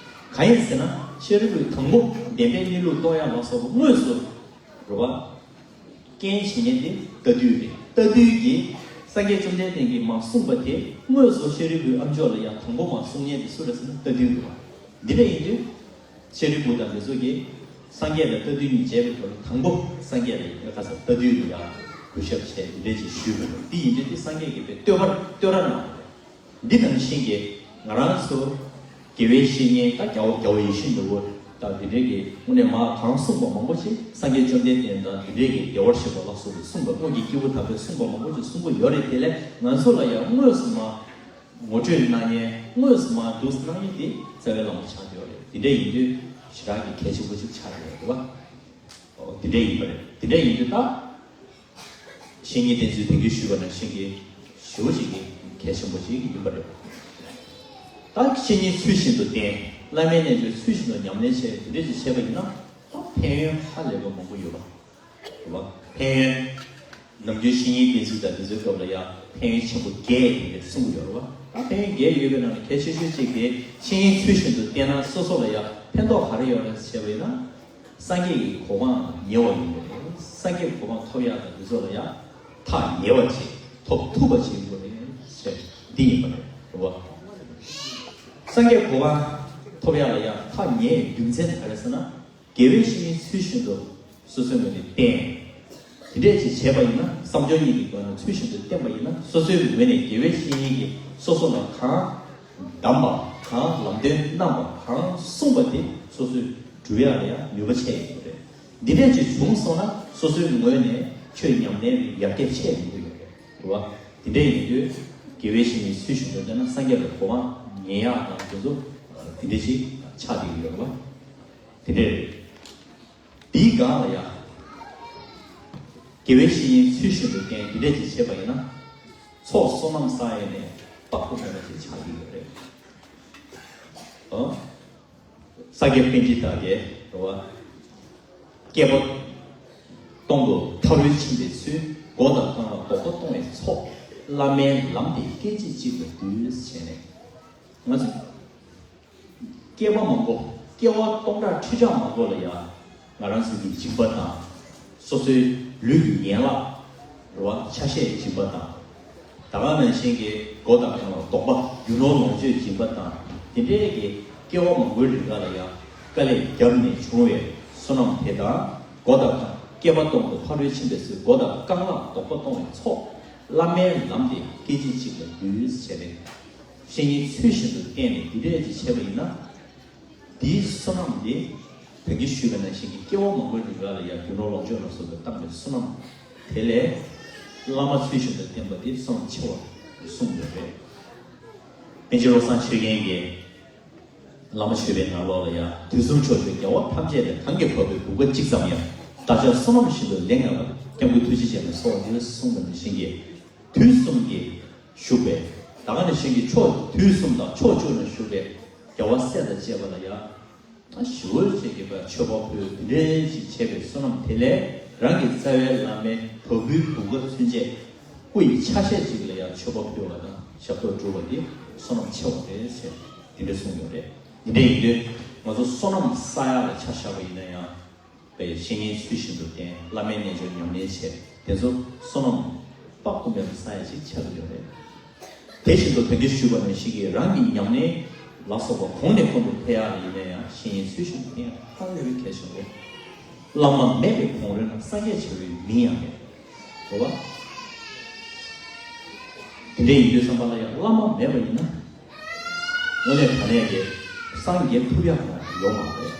གང་ཡིན་ཟེར་ན། ཤཱ་རིའི་བུས་དང་པོ་བདེན་པའི་གནས་ལུགས་རྟོགས་ཡ་ལ་སོགས་པ་དངོས་སུ་རེད་བ། རྐྱེན་བྱེད་མཁན་དེ་རྟ་ཐུལ་རེད། རྟ་ཐུལ་གྱིས་སངས་རྒྱས་བཅོམ་ལྡན་འདས་ཀྱིས་མར་གསུངས་པ་དེ་དངོས་སུ་ཤཱ་རིའི་བུའི་ཨམ་ཅོག་ལ་ཡང་དང་པོ་མར་གསུང་མཁན་དེ་སུ་རེད་ཟེར་ན་རྟ་ཐུལ་རེད་བ། འདི་འདྲ་ཡིན་དུས། ཤཱ་རིའི་བུ་དང་དེ་ཚོ་གིས་སངས་རྒྱས་དང་རྟ་ཐུལ་གཉིས་མཇལ་བའི་སྐབས་ལ་དང་པོ་སངས་རྒྱས་ལ་ཡང་ཁ་སང་རྟ་ཐུལ་ལ་ཡང་གུས་ཞབས་བྱས། འདི་འདྲ་ཅིག་ཞུས་པ་རེད། འདི་ཡིན་དུས་དེ་སངས་རྒྱས་ཀྱིས་དཔེ་བསྟོད་པར་བསྟོད་ར་གནང་བ་རེད། འདི་ནང་བཞིན་གྱི་ང་རང་ཚོ་དགེ་བའི་བཤེས་གཉེན་དང་རྒྱལ་བ་རྒྱལ་བ་ཡིད་བཞིན་ནོར་བུ་དང་འདི་འདྲའི་གི་དངོས་གནས་མ་གང་གསུངས་པ་མང་པོ་ཞིག་སངས་རྒྱས་བཅོམ་ལྡན་འདས་དང་འདི་འདྲའི་གི་བདེ་བར་གཤེགས་པ་ལ་སོགས་པས་གསུངས་པ། དངོས་ཀྱི་སྐྱེས་བུ་དམ་པས་གསུངས་པ་མང་པོ་ཞིག་གསུང་གི་ཡོད་རེད། དེ་ལས་ང་ཚོ་ལ་ཡང་དངོས་སུ་མ་ངོ་སྤྲོད་གནང་མཁན། དངོས་སུ་མ་འདུག་གནང་མཁན་དེ་རྩ་བའི་བླ་མ་ཆགས་ཀྱི་ཡོད་རེད། འདི་འདྲ་ཡིན་དུས་ཞེ་དྲག་གི་གལ་ཆེན་པོ་ཞིག་ཆགས་ཀྱི་ཡོད་རེད་བ། འོ་འདི་འདྲ་ཡིན་པ་རེད། འདི་འདྲ་ཡིན་དུས་ད། བཤེས་གཉེན་བསྟེན་ཚུལ་དེང་གི་ཞུས་པ་ནང་བཞིན་གྱི་ཞེ་པོ་ཅིག་གི་གལ་ཆེན་པོ་ཅིག་ཡིན་པ་རེད། ད་བཤེས་གཉེན་ཚུལ་བཞིན་དུ་བསྟེན། བླ་མའི་རྣལ་འབྱོར་ཚུལ་བཞིན་དུ་ཉམས་ལེན་བྱས། དེ་འདྲ་ཅིག་བྱས་པ་ཡིན་ན་ད་ཕན་ཡོན་ཧ་ལས་པ་མང་པོ་ཡོད་པ་རེད་བ། ཕན་ཡོན། ནམ་རྒྱུན་བཤེས་གཉེན་བསྟེན་ཚུལ་དང་དེ་ཚོའི་སྐབས་ལ་ཡང་ཕན་ཡོན་ཆེན་པོ་བརྒྱད་དེ་འདྲ་གསུངས་ཡོད་རེད་བ། ད་ཕན་ཡོན་བརྒྱད་ཡོད་པའི་ནང་ནས་གལ་ཆེ་ཤོས་གཅིག་དེ་བཤེས་གཉེན་ཚུལ་བཞིན་དུ་བསྟེན་ན་སོ་སོ་ལ་ཡང་ཕན་ཐོགས་ག་རེ་ཡོད་རེད་ཟེར་བ་ཡིན་ན། སངས་རྒྱས་ཀྱི་གོ་འཕང་ཉེ་བ་ཡིན་པ་རེད། སངས་རྒྱས་གོ་འཕང་ཐོབ་ཡག་དང་དེ་ཚོ་ལ་ཡང་ཐག་ཉེ་བ་ཅིག་ཐོབ་ཐུབ་པ་ཅིག་ཡིན་པ་རེད་ཟེར། འདི་ཡིན་པ་རེད། རེད་བ། སངས་རྒྱས་གོ་འཕང་ཐོབ་ཡག་ལ་ཡང་ཐག་ཉེ་བའི་རྒྱུ་མཚན་དེ་ག་རེ་ཟེར་ན། དགེ་བའི་བཤེས་གཉེན་ཚུལ་བཞིན་དུ་སོ་སོའི་ངོས་ནས་བསྟེན། དེ་འདྲས་ཅིག་བྱས་པ་ཡིན་ན། བསམ་སྦྱོར་གཉིས་ཀྱི་སྒོ་ནས་ཚུལ་བཞིན་དུ་བསྟེན་པ་ཡིན་ན། སོ་སོའི་ངོས་ནས་དགེ་བའི་བཤེས་གཉེན་གྱིས་སོ་སོ་ལ་གང་གདམས་པ། གང་ལམ་སྟོན་གནང་བ། གང་གསུངས་པ་དེ་སོ་སོས་སྒྲུབ་ཡག་ལ་ཡང་ནུས་པ་ཆེ་ཡོད་རེད། འདི་འདྲས་ཅིག་བྱུང་སོང་ན་སོ་སོའི་ངོས་ནས་ཆོས་ཉམས་ལེན་ཡར་རྒྱས་ཆེ་ཡོང་གི་ཡོད་རེད། རེད་བ། དེ་འདྲས་ཡིན་དུས་དགེ་བའི་བཤེས་གཉེན་ཚུལ་བཞིན་དུ་བསྟེན་ན་སངས་རྒྱས་ལ་གོ་འཕང་ཉེ་ཡག་དང་དེ་ཚོ་དེ་འདྲས་ཅིག་ཆགས་བསྡད་ཀྱི་ཡོད་རེད་བ། དེ་འདྲས་རེད། དེའི་སྒང་ལ་ཡང་། དགེ་བའི་བཤེས་གཉེན་ཚུལ་བཞིན་དུ་བསྟེན། དེ་འདྲས་ཅིག་བྱས་པ་ཡིན་ན། ཚོགས་བསོད་ནམས་བསགས་ཡས་ནས་དཔག་ཏུ་མེད་པ་ཅིག་ཆགས་ཀྱི་ཡོད་རེད། ཨོ། ས་སྐྱ་པཎ་ཆེན་དག་གིས་རེད་བ། བསྐལ་པ་སྟོང་དུ་ཕ་རོལ་ཕྱིན་པའི་ཚུལ། མགོ་དང་རྐང་ལག་རྡོག་པ་གཏོང་བའི་ཚོགས། བླ་མའི་ལམ་དེ་སྐད་ཅིག་གཅིག་ལ་འདུས་བྱས་ནས། ང་ཚོས། བསྐལ་པ་མང་པོ། བསྐལ་པ་སྟོང་ཕྲག་ཁྲི་ཕྲག་མང་པོ་ལ་ཡང་ང་རང་ཚོ་གི་སྦྱིན་པ་དང་། སོ་སོའི་ལུས་ཀྱི་ཡན་ལག་རེད་བ། ཆ་ཤས་སྦྱིན་པ་དང་། ད་ག་ནང་བཞིན་གྱི་མགོ་དང་རྐང་ལག་རྡོག་པ་རྒྱུ་ནོར་ལོངས་སྤྱོད་སྦྱིན་པ་དང་། དེ་འདྲའི་གི་བསྐལ་པ་མང་པོའི་རིང་ག་ལ་ཡང་དཀའ་ལས་བརྒྱབ་ནས་བྱུང་བའི་བསོད་ནམས་དེ་དང་། མགོ་དང་རྐང་། བསྐལ་པ་སྟོང་དུ་ཕ་རོལ་ཕྱིན་པའི་ཚུལ། མགོ་དང་རྐང་ལག་རྡོག་པ་གཏོང་བའི་ཚོགས། བླ་མའི་ལམ་དེ་སྐད་ཅིག་གཅིག་ལ་འདུས་བྱས་ནས། བཤེས་གཉེན་ཚུལ་བཞིན་དུ་བསྟེན་ནས་འདི་འདྲས་ཅིག་བྱས་པ་ཡིན་ན། འདིའི་བསོད་ནམས་འདི། ད་གིན་ཞུས་པ་ནང་བཞིན་གྱི་བསྐལ་པ་མང་པོའི་རིང་ལ་ཡང་རྒྱུ་ནོར་ལོངས་སྤྱོད་ལ་སོགས་པས་བཏང་བའི་བསོད་ནམས་དེ་ལས། བླ་མ་ཚུལ་བཞིན་དུ་བསྟེན་པ་འདི་བསོད་ནམས་ཆེ་བར་གསུངས་ཡོད་རེད། པཎ་ཆེན་བློ་བཟང་ཆོས་རྒྱན་གྱིས། བླ་མ་མཆོད་པའི་ནང་ལོགས་ལ་ཡང་། དུས་གསུམ་ཕྱོགས་བཅུའི་རྒྱལ་བ་ཐམས་ཅད་ལས། གང་གིས་བབས་པའི་བུ་ག་གཅིག་ཙམ་ཡང་། བདག་ཅག་བསོད་ནམས་ཤིན་ཏུ་ལེགས་བསྔགས་པ། སྐྱབས་མགོན་ཐུགས་རྗེ་ཅན་ལ་གསོལ་བ་འདེབས། གསུངས་པ་ནང་བཞིན་གྱི། དུས་གསུམ་གྱི་བཞུགས་པའི། ད་ག་ནང་བཞིན་གྱི་ཕྱོགས་དུས་གསུམ་དང་ཕྱོགས་བཅུ་ན་བཞུགས་པའི་རྒྱལ་བ་སྲས་དང་བཅས་པ་ལ་ཡང་། ད་ཞི་བ་ཅན་གྱི་བར་མཆོད་པ་ཕུལ། དེ་འདྲའི་ཅིག་བྱས་པའི་བསོད་ནམས་དེ་ལས། རང་གི་རྩ་བའི་བླ་མའི་བ་སྤུའི་བུ་ག་ཚུན་ཆད་སྐུ་ཡི་ཆ་ཤས་ཅིག་ལ་ཡང་མཆོད་པ་ཕུལ་བ་དང་ཞབས་ཏོག་སྒྲུབ་པ་འདི་བསོད་ནམས་ཆེ་བ་རེད་ཟེར་དེ་འདྲ་གསུངས་ཡོད་རེད། དེ་འདྲ་ཡིན་དུས་ང་ཚོ་བསོད་ནམས་བསགས་ཡག་ལ་ཆ་བཞག་པ་ཡིན་ན་ཡང་། དཔེ་བཤེས་གཉེན་ཚུལ་བཞིན་དུ་བསྟེན། བླ་མའི་རྣལ་འབྱོར་ཉམས་ལེན་བྱས། དེ་ཚོ་བསོད་ནམས་དཔག་ཏུ་མེད་པ་བསགས་ཡག་ཅིག་ཆགས་ཀྱི་ཡོད་རེད། དེ་བཞིན་དུ་ད་གིན་ཞུས་པ་ནང་བཞིན་གྱི་རང་གི་ཉམས་ལེན་ལ་སོགས་པ་གོང་ནས་གོང་དུ་འཕེལ་ཡག་ལ་ཡིན་ན་ཡང་བཤེས་གཉེན་ཚུལ་བཞིན་དུ་བསྟེན་ཡག་ཧ་ལས་པའི་གལ་ཆེན་པོ། བླ་མ་མེད་པའི་གོང་རོལ་ན། སངས་རྒྱས་བྱ་བའི་མིང་ཡང་མེད། རེད་བ། དེ་འདྲ་ཡིན་དུས་ཙམ་པ་ལ་ཡང་བླ་མ་མེད་པ་ཡིན་ན། དངོས་གནས་དྲང་གནས་ཀྱི་སངས་རྒྱས་ཐུབ་ཡག་ཡོང་མ་རེད། རེད་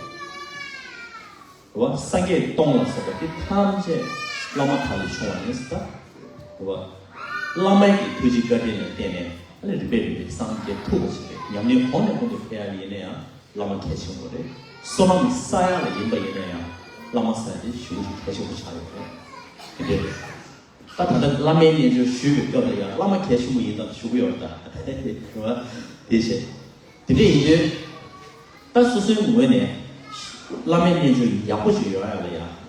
བ། སངས་རྒྱས་སྟོང་ལ་སོགས་པ་དེ་ཐམས་ཅད་ བླ་མ་དག་ལས་བྱུང་བ་ཡིན་ཟེར། ད་རེད་བ། བླ་མའི་གི་ཐུགས་རྗེ་བཀའ་དྲིན་ལ་བརྟེན་ནས་ཨ་ནི་རིམ་པས་རིམ་པས་སངས་རྒྱས་ཐུབ་པ་ཞིག་རེད། ཉམས་ལེན་གོང་ནས་གོང་དུ་འཕེལ་ཡག་ཡིན་ན་ཡང་བླ་མ་གལ་ཆེན་པོ་རེད། བསོད་ནམས་བསགས་ཡག་ལ་ཡིན་པ་ཡིན་ན་ཡང་བླ་མ་ཟེར་དེ་ཞེ་པོ་ཞིག་གལ་ཆེན་པོ་ཆགས་ཡོད་རེད། དེ་འདྲ་རེད། ད་ད་ལྟ་བླ་མའི་རྣལ་འབྱོར་ཞུས་པའི་སྐབས་ལ་ཡང་བླ་མ་གལ་ཆེན་པོ་ཡིན་ད་ཞུ་གི་ཡོད་རེད་ད། རེད་བ། དེ་བྱས། དེ་འདྲ་ཡིན་དུས། ད་སོ་སོའི་ངོས་ནས་བླ་མའི་རྣལ་འབྱོར་ཡག་པོ་ཞིག་ཡོང་ཡག་ལ་ཡང་།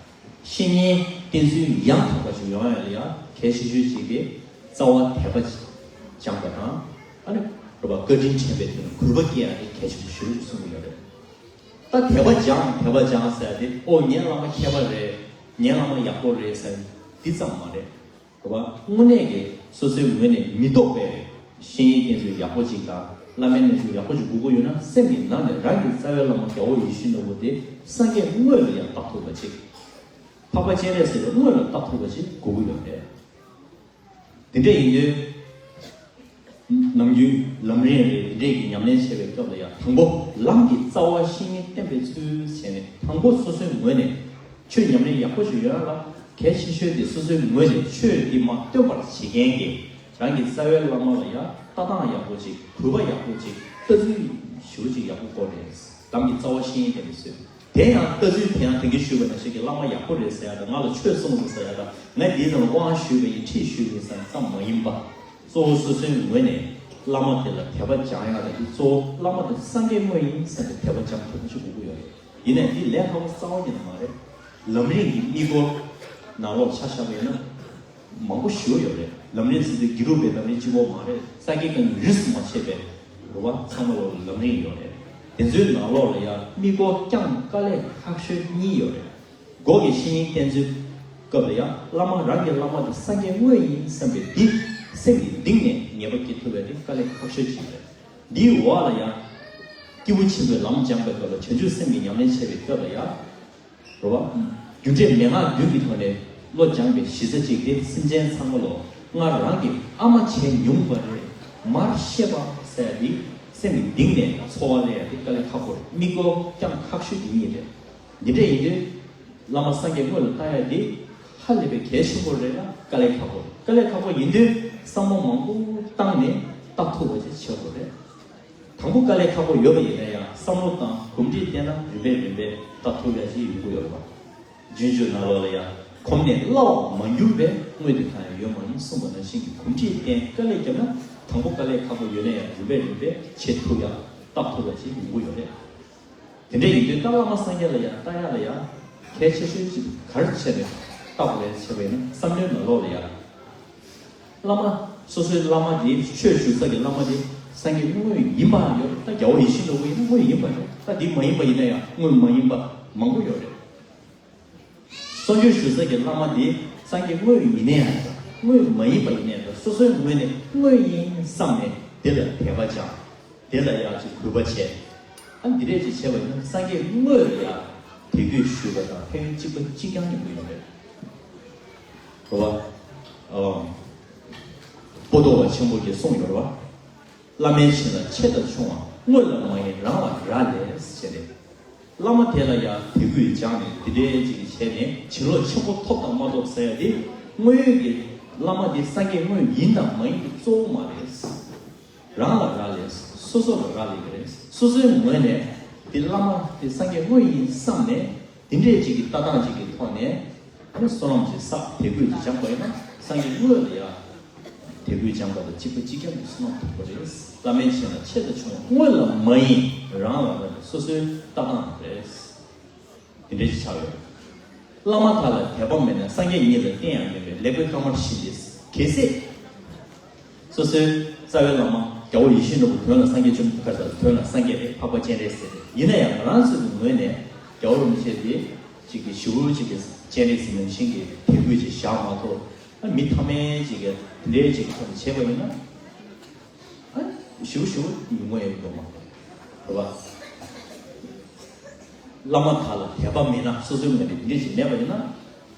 བཤེས་གཉེན་བསྟེན་ཚུལ་ཡང་དག་པ་ཞིག་ཡོང་ཡག་ལ་ཡང་གལ་ཆེ་ཤོས་གཅིག་གིས་རྩ་བ་དད་པ་སྦྱངས་པ་དང་། ཨ་ནི་རེད་པ། བཀའ་དྲིན་དྲན་པའི་དོན་ལ་གུས་པ་སྐྱེ་ཡག་དེ་གལ་ཆེན་པོ་ཞེ་པོ་ཅིག་གསུང་གི་ཡོད་རེད། ད་དད་པ་སྦྱངས་དད་པ་སྦྱངས་ཟེར་ཡག་དེ། ཨོ་ངའི་བླ་མ་མཁས་པ་རེད། ངའི་བླ་མ་ཡག་པོ་རེད་ཟེར་འདི་ཙམ་མ་རེད། རེད་པ། དངོས་གནས་ཀྱི་སོ་སོའི་ངོས་ནས་མི་ལྡོག་པའི་བཤེས་གཉེན་བསྟེན་ཚུལ་ཡག་པོ་ཅིག་དང་བླ་མའི་རྣལ་འབྱོར་ཡག་པོ་ཅིག་དགོས་ཀྱི་ཡོད་ན། སེམས་ཀྱི་ནང་ནས་རང་གི་རྩ་བའི་བླ་མ་རྒྱལ་བ་ཡིད་བཞིན་ནོར་བུ་དེ་སངས་རྒྱས་དངོས་ལ་ཡང་བཏགས་ཐུབ་པ་ཅིག་འཕགས་པ་སྤྱན་རས་གཟིགས་ལ་དངོས་ལ་བཏགས་ཐུབ་པ་ཅིག་དགོས་ཀྱི་ཡོད་རེད། དེ་འདྲ་ཡིན་དུས། ནམ་རྒྱུན་ལམ་རིམ་རེ་རེ་འདྲས་ཀྱི་ཉམས་ལེན་བྱེད་པའི་སྐབས་ལ་ཡང་། དང་པོ་ལམ་གྱི་རྩ་བ་བཤེས་གཉེན་བསྟེན་པའི་ཚུལ་བྱས་ནས། དང་པོ་སོ་སོའི་ངོས་ནས་ཆོས་ཉམས་ལེན་ཡག་པོ་ཞིག་ཡོང་ཡག་ལ་གལ་ཆེ་ཤོས་དེ། སོ་སོའི་ངོས་ནས་ཆོས་འདི་མར་སྟོན་པར་བྱེད་མཁན་གྱི་རང་གི་རྩ་བའི་བླ་མ་ལ་ཡང་ལྟ་སྟངས་ཡག་པོ་ཅིག་གུས་པ་ཡག་པོ་ཅིག་ལྟ་ཚུལ་ཞེ་པོ་ཅིག་ཡག་པོ་དགོས་རེད། ལམ་གྱི་རྩ་བ་བཤེས་གཉེན་བསྟེན་པའི་ཚུལ། དེ་ཡང་ལྟ་ཚུལ་དེ་ཡང་ད་གིན་ཞུས་པ་ནང་བཞིན་གྱི་བླ་མ་ཡག་པོ་རེད་ཟེར་ཡག་དང་། ང་ལ་ཆོས་གསུངས་སོང་ཟེར་ཡག་དང་། ང་འདིའི་ནང་ལ་དབང་ཞུས་པ་ཡིན། ཁྲིད་ཞུས་པ་ཡིན་ཟེར་ཙམ་མ་ཡིན་པ། གཙོ་བོ་སོ་སོའི་ངོས་ནས་བླ་མ་དེ་ལ་དད་པ་སྦྱང་ཡག་དང་། དེ་གཙོ་བོ་བླ་མ་དེ་སངས་རྒྱས་དངོས་ཡིན་བསམ་པའི་དད་པ་སྦྱང་ཐུབ་པ་ཞིག་དགོས་ཀྱི་ཡོད་རེད། ཡིན་ནའི་འདི་ལས་སླ་པོ་རྩ་བ་ཉིད་ནས་མ་རེད། ལམ་རིམ་གྱི་དམིགས་སྐོར་ནང་ལོགས་ཆ་བཞག་པ་ཡིན་ན། མང་པོ་ཞེ་པོ་ཡོད་རེད། ལམ་རིམ་ཟེར་དུས་དགེ་ལུགས་པའི་ལམ་རིམ་གཅིག་པོ་མ་རེད། ས་དགེ་བཀའ་རྙིང་རིས་སུ་མ་ཆད་པའི་རེད་པ། ཚང་མ་ལོགས་ལ་ལམ་རིམ་ཡོད་རེད། དེ་ཚོའི་ནང་ལོགས་ལ་ཡང་དམིགས་སྐོར་བསྐྱངས་དཀའ་ལས་ཁག་ཤོས་གཉིས་ཡོད་རེད། སྒོ་གི་བཤེས་གཉེན་བསྟེན་ཚུལ་སྐབས་ལ་ཡང་། བླ་མ་རང་གི་བླ་མ་དེ་སངས་རྒྱས་དངོས་ཡིན་བསམ་པའི་འདི་སེམས་ཀྱི་གཏིང་ནས་ངེས་པ་སྐྱེ་ཐུབ་པ་དེ་དཀའ་ལས་ཁག་ཤོས་ཅིག་རེད། འདིའི་འོག་ལ་ཡང་། སྐྱེས་བུ་ཆེན་པོའི་ལམ་སྦྱངས་པའི་སྐབས་ལ། བྱང་ཆུབ་སེམས་ཀྱི་ཉམས་ལེན་བྱེད་པའི་སྐབས་ལ་ཡང་། རེད་པ། རྒྱུ་འབྲས་མན་ངག་བདུན་གྱི་ཐོག་ནས་བློ་སྦྱངས་པའི་གཞི་རྩ་གཅིག་དེ། སེམས་ཅན་ཚང་མ་ལོ་སྔར་རང་གི་ཨ་མ་བྱས་མྱོང་བ་རེད། མར་ཤེས་པ་ཟེར་ཡག་དེ་སེམས་ཀྱི་གཏིང་ནས་འཚོ་བ་ལེན་ཡག་དེ་དཀའ་ལས་ཁག་པོ་རེད། དམིགས་སྐོར་བསྐྱངས་ཁག་ཤོས་དེ་གཉིས་རེད། འདི་འདྲ་ཡིན་དུས། བླ་མ་སངས་རྒྱས་དངོས་ལ་བལྟ་ཡག་དེ་ཧ་ལས་པའི་གལ་ཆེན་པོ་རེད་ལ། དཀའ་ལས་ཁག་པོ་རེད། དཀའ་ལས་ཁག་པོ་ཡིན་དུས་བསམ་བློ་མང་པོ་བཏང་ནས་བལྟ་ཐུབ་པ་ཅིག་བྱེད་དགོས་རེད། དང་པོ་དཀའ་ལས་ཁག་པོ་ཡོད་པ་ཡིན་ན་ཡང་། བསམ་བློ་དང་གོམས་འདྲིས་བསྟེན་ན་རིམ་པས་རིམ་པས་བལྟ་ཐུབ་ཡག་ཅིག་ཡོང་གི་ཡོད་རེད་པ། རྗེས་འཇུག་ནང་ལོགས་ལ་ཡང་། གོམས་ནས་སླ་བར་མ་འགྱུར་བའི། དངོས་དེ་གང་ཡང་ཡོད་མ་ཡིན། གསུངས་པ་ནང་བཞིན་གྱི་གོམས་འདྲིས་བསྟེན་དཀའ་ལས་བརྒྱབ་ན། དང་པོ་དཀའ་ལས་ཁག་པོ་ཡོད་ན་ཡང་རིམ་པས་རིམ་པས་བྱེད་ཐུབ་ཡག་བལྟ་ཐུབ་ཡག་ཅིག་ཡོང་གི་ཡོད་རེད། དེ་འདྲ་ཡིན་དུས་ད་བླ་མ་སངས་རྒྱས་ལ་ཡང་བལྟ་ཡག་ལ་ཡང་གལ་ཆེ་ཤོས་ཅིག་ག་རེ་བྱས་ནས་བལྟ་དགོས་རེད་བྱས་པ་ཡིན་ན། བསམ་བློའི་ནང་ལོགས་ལ་ཡང་། བླ་མ། སོ་སོའི་བླ་མ་དེ། ཆོས་ཞུ་ས་གི་བླ་མ་དེ་སངས་རྒྱས་དངོས་ཡིན་པ་ཡང་ཡོད་རེད། ད་རྒྱལ་བ་ཡིད་བཞིན་ནོར་བུ་ཡིན་ན་དངོས་ཡིན་པ་རེད། ད་འདི་མ་ཡིན་པ་ཡིན་ན་ཡང་དངོས་མ་ཡིན་པ་མང་པོ་ཡོད་རེད། གསོལ་མཆོད་ཞུ་ས་གི་བླ་མ་དེ་སངས་རྒྱས་དངོས་ཡིན་ན་ཡང་འདྲ། དངོས་མ་ཡིན་པ་ཡིན་ན་ཡང་འདྲ། སོ་སོའི་ངོས་ནས་དངོས་ཡིན་བསམ་ནས་དེ་ལ་དད་པ་སྦྱང་། དེ་ལ་ཡང་ཅིག་གུས་པ་བྱས། ཨ། འདི་འདྲས་ཅིག་བྱས་པ་ཡིན་ན་སངས་རྒྱས་དངོས་ལ་ཡང་དད་གུས་ཞུས་པ་དང་ཕན་ཡོན་གཅིག་པ་གཅིག་རྐྱང་ཡོང་གི་ཡོད་རེད། རེད་པ། ཨ། པོ་ཏོ་བ་ཆེན་པོ་གིས་གསུངས་ཡོད་རེད་པ། བླ་མའི་བྱིན་རླབས་ཆེ་དང་ཆུང་བ། དངོས་ལ་མ་ཡིན་རང་ལ་རག་ལས་ཟེར་ཏེ། བླ་མ་དེ་ལ་ཡང་དད་གུས་སྦྱངས་ནས་དེ་འདྲའི་ཅིག་བྱས་ནས་བྱིན་རླབས་ཆེན་པོ་ཐོབ་དང་མ་ཐོབ་ཟེར་ཡ་དེ། དངོས་ཡོད་ཀྱི་བླ་མ་དེ་སངས་རྒྱས་དངོས་ཡིན་དང་མ་ཡིན་དེ་གཙོ་བོ་མ་རེད། རང་ལ་རག་ལས། སོ་སོ་ལ་རག་ལས་ཀྱི་རེད། སོ་སོའི་ངོས་ནས་དེ་བླ་མ་དེ་སངས་རྒྱས་དངོས་ཡིན་བསམ་ནས། དེ་འདྲས་ཅིག་གི་ལྟ་སྟངས་ཅིག་གི་ཐོག་ནས། ཨ་ནི་བསོད་ནམས་ཅིག་བསགས། དད་གུས་ཅིག་སྦྱངས་པ་ཡིན་ན་སངས་རྒྱས་དངོས་ལ་ཡང་དད་གུས་སྦྱངས་པ་དང་གཅིག་པ་གཅིག་རྐྱང་གི་བསོད་ནམས་ཐོབ་པ་རེད། བླ་མའི་བྱིན་རླབས་ཆེ་དང་ཆུང་བ། དངོས་ལ་མ་ཡིན་རང་ལ་རག་ལས། སོ་སོའི་ལྟ་སྟངས་རེད། དེ་འདྲ་ཞིག་ཆགས་ཡོད། བླ་མ་དག་ལ་དད་པ་མེད་ན། སངས་རྒྱས་ཉིད་ལ་བསྟེན་ཡང་མེད་པས། ལེགས་པའི་སྐར་མར་བཞིན་ཏེ། གལ་སྲིད་སོ་སོའི་རྩ་བའི་བླ་མ་རྒྱལ་བ་ཡིད་བཞིན་ནོར་བུ། དོན་ལ་སངས་རྒྱས་བཅོམ། ག་རེ་ཟེར། དོན་ལ་སངས་རྒྱས་རེད། འཕགས་པ་སྤྱན་རས་གཟིགས་རེད། ཡིན་ན་ཡང་ང་རང་ཚོ་གི་ངོས་ནས་རྒྱལ་བ་རིན་པོ་ཆེ་དེ་ཅིག་གི་ཞེ་པོ་ཅིག་གི་སྤྱན་རས་གཟིགས་ནང་བཞིན་གྱི་དད་གུས་ཅིག་བཞག་མ་གཏོགས། ཨ། མི་ཐ་མལ་ཅིག་གི་དེ་འདྲའི་ཅིག་ཐོག་ནས་བྱས་པ་ཡིན་ན། ཨ། ཞེ་པོ་ཞེ་པོ་ཡོང་གི་ཡོད་མ་རེད། རེད་པ། བླ་མ་དག་ལ་དད་པ་མེད་ན། སོ་སོའི་ངོས་ནས་འདི་འདྲ་ཞིག་མེད་པ་ཡིན་ན། རེད་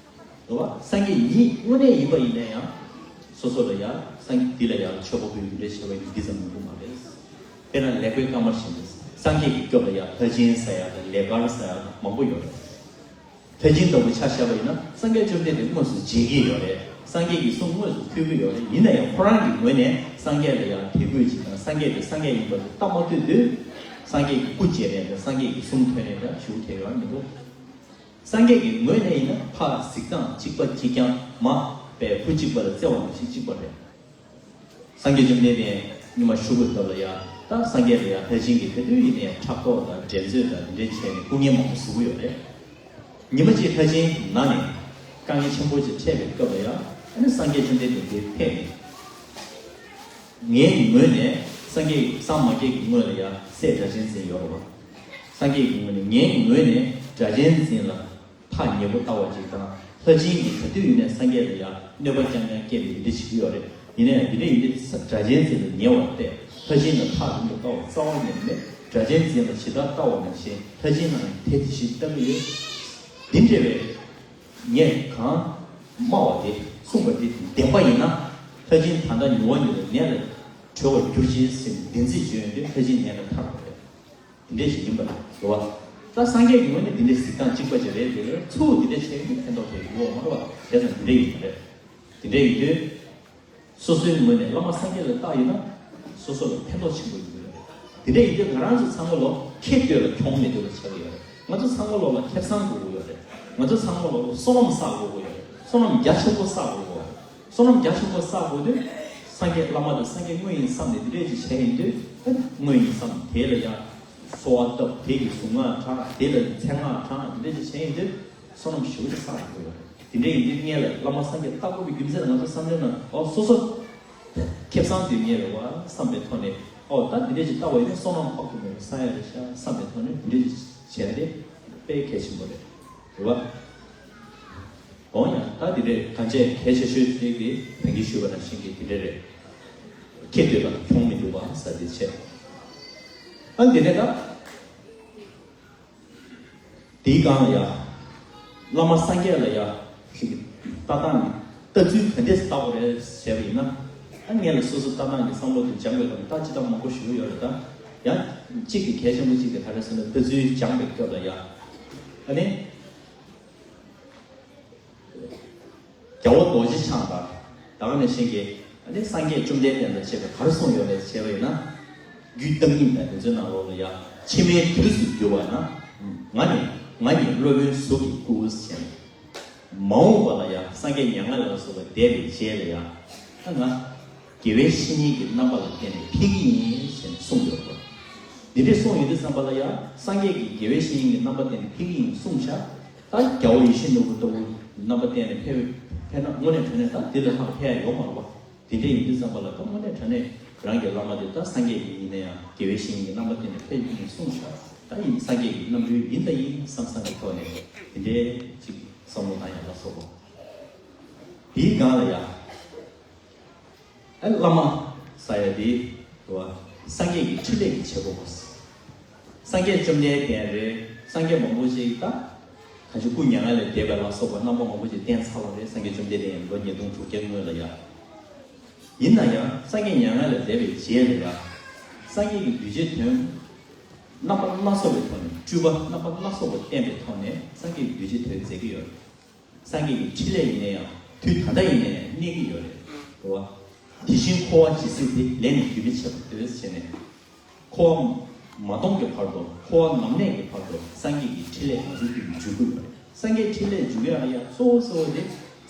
པ། སངས་རྒྱས་ཉིད་དངོས་གནས་ཡིན་པ་ཡིན་ན་ཡང་། སོ་སོ་ལ་ཡང་སངས་རྒྱས་འདི་ལ་ཡང་མཆོད་པ་ཕུལ། འདི་འདྲ་བྱས་པ་ཡིན་ན་འདི་ཙམ་མི་འདུག་མ་རེད། དཔེར་ན་ལེགས་པའི་སྐར་མ་བཞིན་དུ། སངས་རྒྱས་ཀྱི་སྐབས་ལ་ཡང་ལྷ་སྦྱིན་ཟེར་ཡག་དང་ལེགས་སྐར་ཟེར་ཡག་དང་མང་པོ་ཡོད་རེད། ལྷས་བྱིན་ལྟ་བུ་ཆ་བཞག་པ་ཡིན་ན་སངས་རྒྱས་བཅོམ་ལྡན་འདས་དངོས་སུ་མཇལ་གྱི་ཡོད་རེད། སངས་རྒྱས་ཀྱི་གསུང་དངོས་སུ་ཐོས་ཀྱི་ཡོད་རེད། ཡིན་ན་ཡང་ཁོ་རང་གི་ངོས་ནས་སངས་རྒྱས་ལ་ཡང་དད་གུས་བྱེད་དང་སངས་རྒྱས་དེ་སངས་རྒྱས་ཡིན་པ་དེ་ལྟ་མ་ཐུབ་དུས། སངས་རྒྱས་ཀྱི་སྐུ་མཇལ་ནས་དང་སངས་རྒྱས་ཀྱི་གསུང་ཐོས་ནས་དང་ཞུ་ཐེབས་ཡོང་མི་འདུག་སངས་རྒྱས་ཀྱི་ངོས་ནས་ཡིན་ན་ཕར་གཟིགས་སྟངས་གཅིག་པ་གཅིག་རྐྱང་མ་པའི་བུ་གཅིག་པ་ལ་བརྩེ་བ་ནང་བཞིན་གཅིག་པ་རེད། སངས་རྒྱས་བཅོམ་ལྡན་འདས་ཉི་མ་བཞུགས་པའི་སྐབས་ལ་ཡ། ད་སངས་རྒྱས་ལ་ཡ་ལྷས་བྱིན་གྱིས་ག་དུས་ཡིན་ན་ཡང་ཕྲག་དོག་དང་འགྲན་རྩོད་དང་འདི་འདྲ་བྱས་ནས་སྐུ་ངལ་མང་པོ་བཟོ་གི་ཡོད་རེད། ཉི་མ་གཅིག་ལྷས་བྱིན་ན་ནས་དཀའ་ངལ་ཆེན་པོ་ཅིག་འཕྲད་པའི་སྐབས་ལ་ཡ། ཨ་ནི་སངས་རྒྱས་བཅོམ་ལྡན་འདས་དེ་ཕེབས་ནས། ངའི་ངོས་ནས་སངས་རྒྱས་སངས་མ་རྒྱས་ཀྱི་སྔོན་ལ་ཡ་སྲས་སྒྲ་གཅན་འཛིན་ཡོད་རེད་བ། སངས་རྒྱས་ཀྱི་ངོས་ནས་ངའི་ངོས་ནས་སྒྲ་གཅན་འཛིན་ལ་ཐག་ཉེ་པོ་ལྟ་བ་ཅིག་དང་། ལྷས་བྱིན་གྱིས་ག་དུས་ཡིན་ནའི་སངས་རྒྱས་ལ་ཡ་གནོད་པ་རྐྱང་རྐྱང་སྐྱེལ་ནས་འདི་འདྲ་བྱེད་ཀྱི་ཡོད་རེད། ཡིན་ནའི་འདི་འདྲ་ཡིན་དུས་སྒྲ་གཅན་འཛིན་ལ་ཉེ་བར་བལྟས། ལྷས་བྱིན་ལ་ཐག་རིང་པོ་ལྟ་བ་རྩ་བ་ཉིད་ནས་མེད། སྒྲ་གཅན་འཛིན་ལ་ཇི་ལྟར་ལྟ་བ་ནང་བཞིན་ལྷས་བྱིན་ལའང་དེ་དེ་བཞིན་ལྟ་གི་ཡོད། འདི་འདྲ་བའི་ངས་གང་སྨྲ་བ་དེ་གསུངས་པ་དེ་བདེན་པ་ཡིན་ན། ལྷས་བྱིན་ད་ལྟ་མྱུར་བ་ཉིད་ལ་ནད་ལས་གྲོལ་བར་གྱུར་ཅིག་ཟེར་ནས་བདེན་ཚིག་བརྗོད་ཡོང་དུས་ལྷས་བྱིན་ནད་ལས་ཐར་བ་རེད། དེ་འདྲས་ཞིག་ཡིན་པ་རེད་བ། ད་སངས་རྒྱས་ཀྱི་ངོས་ནས་དེ་འདྲས་གཟིགས་སྟངས་གཅིག་པ་ཅིག་རེད་དེ། ཚུར་དེ་འདྲས་བྱས་ནས་ཕན་ཐོགས་ཐེབས་ཡོང་གི་ཡོད་མ་རེད་བ། བྱས་ཙང་དེ་འདྲས་ཡིན་པ་རེད། དེ་འདྲས་ཡིན་དུས། སོ་སོའི་ངོས་ནས་བླ་མ་སངས་རྒྱས་ལ་བལྟ་ཡིན་ན། སོ་སོ་ལ་ཕན་ཐོགས་ཆེན་པོ་ཡོང་གི་ཡོད་རེད། དེ་འདྲས་ཡིན་དུས་ང་རང་ཚོ་ཚང་མ་ལོ་ཁེ་གཏོད་ལ་གྱོང་མི་འདུག་ལ་ཆགས་ཀྱི་ཡོད་རེད། ང་ཚོ་ཚང་མ་ལོ་ལ་ཁེ་བཟང་དགོས་ཀྱི་ཡོད་རེད། ང་ཚོ་ཚང་མ་ལོ་ལ་བསོད་ནམས་བསགས་དགོས་ཀྱི་ཡོད་རེད། བསོད་ནམས་རྒྱ་ཆེན་པོ་བསགས་དགོས་ཀྱི་ཡོད་རེད། བསོད་ནམས་རྒྱ་ཆེན་པོ་བསགས་དགོས་དུས། སངས་རྒྱས་བླ་མ་དང་སངས་རྒྱས་དངོས་ཡིན་བསམ་ནས་འདི་འདྲས་ཅིག་བྱས་ཡིན་དུས། དངོས་ཡིན་བསམ་དེ་ལ་ཡང་གསོལ་བ་བཏབ། དེ་གི་གཟུངས་སྔགས་བགྲང་། དེ་ལ་མཚན་སྔགས་བགྲང་། འདི་འདྲས་ཅིག་བྱས་ཡིན་དུས་བསོད་ནམས་ཞེ་པོ་ཅིག་བསགས་དགོས་ཡོད་རེད། དེ་འདྲས་ཡིན་དུས་སྔོན་ལ་བླ་མ་སངས་རྒྱས་བལྟ་དགོས་པའི་རྒྱུ་མཚན་ལ་ང་ཚོ་བསམ་བློའི་ནང་ཨོ་སོ་སོ་ཁེ་བཟང་དོན་གཉེར་རེད་བ་བསམ་པའི་ཐོག་ནས། ཨོ་ད་འདི་འདྲས་ཅིག་བལྟ་བ་ཡིན་ན་བསོད་ནམས་འཕགས་པ་མེད་པ་བསགས་ཡ་རེད་ཤག་བསམ་པའི་ཐོག་ནས་འདི་འདྲས་ཅིག་བྱས་ཏེ་དཔེ་གལ་ཆེན་པོ་རེད། རེད་བ། འོ་ཡང་ད་འདི་འདྲས་གང་བྱས་གལ་ཆེ་ཤོས་ཅིག་དེ་ད་གིན་ཞུས་པ་ནང་བཞིན་གྱི་འདི་འདྲས་རེད། ཁེ་གཏོད་ལ་གྱོང་མི་འདུག་བ་ཟེར་དེ་བྱས། ཨ་འདི་ནས་ད། དེའི་སྒང་ལ་ཡ། བླ་མ་སངས་རྒྱས་ལ་ཡ། ཅིག་ལྟ་སྟངས་ནི། ལྟ་ཚུལ་ག་འདྲས་ལྟ་དགོས་རེད་བྱས་པ་ཡིན་ན། ཨ་སྔོན་ལ་སོ་སོ་ལྟ་སྟངས་ཀྱི་བསམ་བློ་དེ་སྦྱང་དགོས་དང་ལྟ་ཅི་ལྟ་མང་པོ་ཞུ་གི་ཡོད་རེད་ད། ཡང་གཅིག་གི་གལ་ཆེན་པོ་གཅིག་དེ་ག་རེ་ཟེར་ན་ལྟ་ཚུལ་སྦྱང་པའི་སྐབས་ལ་ཡ། ཨ་ནི། རྒྱལ་བ་རྡོ་རྗེ་འཆང་དང་། ད་ག་ནང་བཞིན་གྱི་ཨ་ནི་སངས་རྒྱས་བཅོམ་ལྡན་འདས་དང་བཅས་པས་ག་རེ་གསུངས་ཡོད་རེད་བྱས་པ་ཡིན་ན། རྒྱུད་བརྟག་གཉིས་དང་དེ་ཚོའི་ནང་ལོགས་ལ་ཡ། ཕྱི་མའི་དུས་སུ་གྱུར་པ་ན། ང་ནི་ང་ཉིད་སློབ་དཔོན་གཟུགས་ཀྱི་སྐུ་ཞེས། མ་འོངས་པ་ལ་ཡ་སངས་རྒྱས་མྱ་ངན་ལ་སོགས་པ་འདས་པའི་རྗེས་ལ་ཡ། ད་ང་དགེ་བའི་བཤེས་གཉེན་གྱི་རྣམ་པ་ལ་བརྟེན་ནས་ཕེབས་ཀྱི་ཡིན་ཞེས་གསུངས་ཡོད་པ། འདི་འདྲས་གསུངས་ཡོད་དུས་ཙམ་པ་ལ་ཡ་སངས་རྒྱས་ཀྱིས་དགེ་བའི་བཤེས་གཉེན་གྱི་རྣམ་པ་བརྟེན་ནས་ཕེབས་ཀྱི་ཡིན་གསུངས་ཤག་ད་རྒྱལ་བ་ཡིད་བཞིན་ནོར་བུ་ལྟ་བུ་རྣམ་པ་བསྟན་ནས་ཕེབས་ཕེབས་ན་དངོས་གནས་དྲང་གནས་ད་འདི་ལས་ལྷག་ཕེབས་ཡ་ཡོད་མ་རེད་པ། དེ་འདྲ་ཡིན་དུས་ཙམ་པ་ལ་ད་དངོས་གནས་དྲང་གནས་རང་གི་བླ་མ་དེ་ད་སངས་རྒྱས་ཀྱི་ཡིན་ན་ཡང་དགེ་བའི་བཤེས་གཉེན་གྱི་རྣམ་པ་བསྟན་ནས་ཕེབས་ཀྱི་ཡིན་གསུངས་ཤག་ད་ཡིན་སངས་རྒྱས་ཀྱི་རྣམ་སྤྲུལ་ཡིན་ད་ཡིན་བསམ་བསམ་གྱི་ཐོག་ནས་དེ་འདྲའི་ཅིག་བསམ་བློ་བཏང་ཡ་ལ་སོགས་པ། དེའི་སྒང་ལ་ཡ། ཨ་བླ་མ་ཟེར་ཡ་དེ་རེད་བ། སངས་རྒྱས་ཀྱི་འཕྲིན་ལས་ཀྱི་བྱེད་པོ་བ། སངས་རྒྱས་བཅོམ་ལྡན་འདས་རེད། སངས་རྒྱས་མང་པོ་ཞིག་ད། གང་ཅི་སྐུ་མྱ་ངན་ལས་འདས་པ་ལ་སོགས་པ་རྣམ་པ་མང་པོ་ཞིག་བསྟན་ཚར་བ་རེད། སངས་རྒྱས་བཅོམ་ལྡན་འདས་ལོ་ཉིས་སྟོང་དྲུག་བརྒྱ་སྔོན་ལ་ཡ། ཡིན་ན་ཡང་སངས་རྒྱས་མྱ་ངན་ལས་འདས་པའི་རྗེས་ལ་ཡ། སངས་རྒྱས་ཀྱི་གདུལ་བྱའི་དོན། རྣམ་པ་སྣ་ཚོགས་པའི་ཐོག་ནས་སྤྲུལ་པ་རྣམ་པ་སྣ་ཚོགས་པ་བསྟན་པའི་ཐོག་ནས་སངས་རྒྱས་ཀྱི་གདུལ་བྱའི་དོན་མཛད་ཀྱི་ཡོད་རེད། སངས་རྒྱས་ཀྱི་འཕྲིན་ལས་ཡིན་ན་ཡང་དུས་ད་ལྟ་ཡིན་ན་ཡང་གནས་ཀྱི་ཡོད་རེད། རེད་བ། དེ་བཞིན་འཁོར་བ་ཇི་སྲིད་དེ། ལས་ནི་རྒྱུ་མི་འཆད་པར་འདོད་ཟེར་ནས། འཁོར་བ་མ་སྟོངས་ཀྱི་བར་དུ་འཁོར་བ་ནམ་གནས་ཀྱི་བར་དུ་སངས་རྒྱས་ཀྱི་འཕྲིན་ལས་ང་ཚོའི་རྒྱུད་ལ་འཇུག་དགོས་པ་རེད། སངས་རྒྱས་འཕྲིན་ལས་འཇུག་ཡག་ཡ་གཙོ་བོ་གཙོ་བོ་དེ་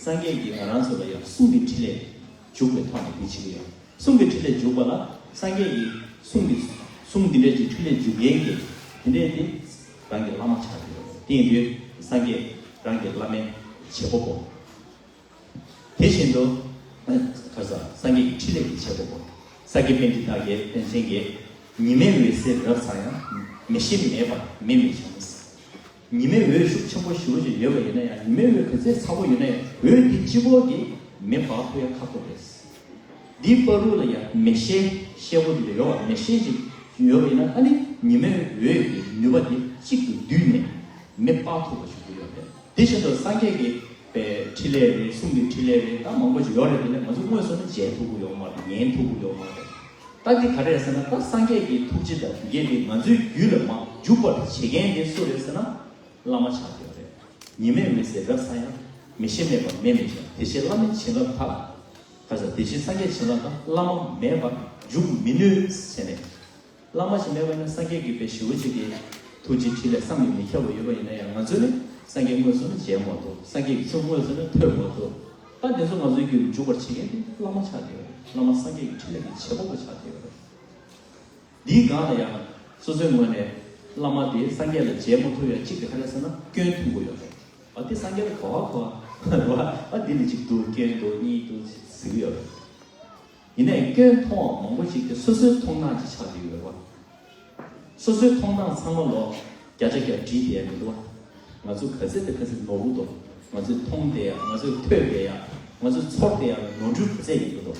སངས་རྒྱས་ཀྱིས་ང་རང་ཚོ་ལ་ཡང་གསུང་གི་འཕྲིན་ལས་འཇུག་པའི་ཐོག་ནས་དེ་བྱེད་ཀྱི་ཡོད། གསུང་གི་འཕྲིན་ལས་འཇུག་པ་ལ་སངས་རྒྱས་ཀྱི་གསུང་གི་གསུང་འདི་འདྲས་ཀྱི་འཕྲིན་ལས་འཇུག་མཁན་གྱི་དེ་འདྲས་དེ་རང་གི་བླ་མ་ཆགས་ཀྱི་ཡོད། དེ་ཡིན་དུས་སངས་རྒྱས་རང་གི་བླ་མའི་བྱེད་པོ་གོ། དེ་བཞིན་དུ་ག་ས་སངས་རྒྱས་ཀྱི་འཕྲིན་ལས་ཀྱི་བྱེད་པོ་གོ། ས་སྐྱ་པཎྜི་ཏ་གིས་པཎ་ཆེན་གྱིས་ཉི་མའི་འོད་ཟེར་རབ་གསལ་ཡང་། མེ་ཤེས་མེད་པར་མེ་མི་འཆང་། ཉི་མའི་འོད་ཤུགས་ཆེན་པོ་ཞེ་པོ་ཅིག་ཡོད་པ་ཡིན་ན་ཡང་། ཉི་མའི་འོད་ག་ཚད་ཚ་པོ་ཡོད་ན་ཡང་། འོད་དེ་གཅིག་པོ་གིས་མེ་འབར་ཐུབ་ཡ་ཁག་པོ་རེད། འདིའི་བར་དུ་ལ་ཡང་མེ་ཤེལ་ཤེལ་སྒོ་དེ་འདྲ་ཡོད་པ། མེ་ཤེལ་ཅིག་ཡོད་པ་ཡིན་ན། ཨ་ནི་ཉི་མའི་འོད་ཀྱི་ནུས་པ་དེ་གཅིག་ཏུ་བསྡུས་ནས་མེ་སྤར་ཐུབ་པ་ཞིག་ཏུ་ཡོད་རེད། དེ་བཞིན་དུ་སངས་རྒྱས་ཀྱི་པའི་འཕྲིན་ལས་རེད། གསུང་གི་འཕྲིན་ལས་རེད། ད་མང་པོ་ཞིག་ཡོད་རེད། དེ་ནས་ང་ཚོ་དངོས་སུ་ནི་མཇལ་ཐུབ་ཀྱི་ཡོད་མ་རེད། ཉན་ཐུབ་ཀྱི་ཡོད་མ་རེད། ད་འདི་ག་རེ་རེད་ཟེར་ན། ད་སངས་རྒྱས་ཀྱི་ཐུགས་རྗེ་དང་དེ་གས་དེ་ང་ཚོའི་རྒྱུད་ལ་མར་འཇུག་པར་བྱེད་མཁན་དེ་སུ་རེད་ཟེར་ན། བླ་མ་ཆགས་ཀྱི་ཡོད་རེད། ཉི་མའི་འོད་ཟེར་རབ་གསལ་ཡང་། མི་ཤེས་མེད་པར་མེ་མི་འབྱུང་། དེ་ཕྱིར་བླ་མའི་བྱིན་རླབས་དག། ག་ས་དེ་ཕྱིར་སངས་རྒྱས་བྱིན་རླབས་དག། བླ་མ་མེད་པར་འཇུག་མི་ནུས་ཟེར་ནས། བླ་མ་ཞིག་མེད་པ་ཡིན་ན་སངས་རྒྱས་ཀྱི་དཔེ་ཞི་བ་ཅིག་གི་ཐུགས་རྗེ་ཕྲིན་ལས་བསམ་གྱིས་མི་ཁྱབ་པ་ཡོད་པ་ཡིན་ན་ཡང་། ང་ཚོ་ནི་སངས་རྒྱས་དངོས་སུ་ནི་མཇལ་མ་ཐུབ། སངས་རྒྱས་ཀྱི་ཆོས་དངོས་སུ་ནི་ཐོས་མ་ཐུབ། ད་དེ་ཚོ་ང་ཚོའི་རྒྱུད་ལ་འཇུག་པར་བྱེད་མཁན་དེ་བླ་མ་ཆགས་བསྡད་ཡོད་རེད། བླ་མ་སངས་རྒྱས་ཀྱི་ཕྲིན་ལས་ཀྱི་བྱེད་པ་པོ་ཆགས་བསྡད་ཡོད་རེད། འདིའི་སྒང་ལ་ཡང་སོ་སོའི་ངོས་ནས་བླ་མ་དེ་སངས་རྒྱས་ལ་མཇལ་མ་ཐུབ་ཡ་གཅིག་དེ་ག་རེ་ཟེར་ན་སྐྱོན་མཐོང་གི་ཡོད་རེད། ཨ་དེ་སངས་རྒྱས་ལ་ག་བ་ག་བ་རེད་བ། ཨ་འདི་ནི་གཅིག་འདུག་སྐྱོན་འདུག་གཉིས་འདུག་ཟེར་གི་ཡོད་རེད། ཡིན་ནའི་སྐྱོན་མཐོང་བ་མང་པོ་ཅིག་དེ་སོ་སོའི་མཐོང་སྟངས་ཅིག་ཆགས་ཀྱི་ཡོད་རེད་བ། སོ་སོའི་མཐོང་སྟངས་ཚང་མ་ལོ་བརྒྱ་ཆ་བརྒྱ་བྲིས་བསྡད་ཡ་མི་འདུག་བ། ང་ཚོ་ག་ཚད་དང་ག་ཚད་ནོར་བུ་འདུག་ང་ཚོས་མཐོང་བསྡད་ཡ། ང་ཚོས་ཐོས་བསྡད་ཡ། ང་ཚོས་ཚོར་བསྡད་ཡ་ནོར་འཁྲུལ་ག་ཚད་ཡིན་གྱི་འདུག་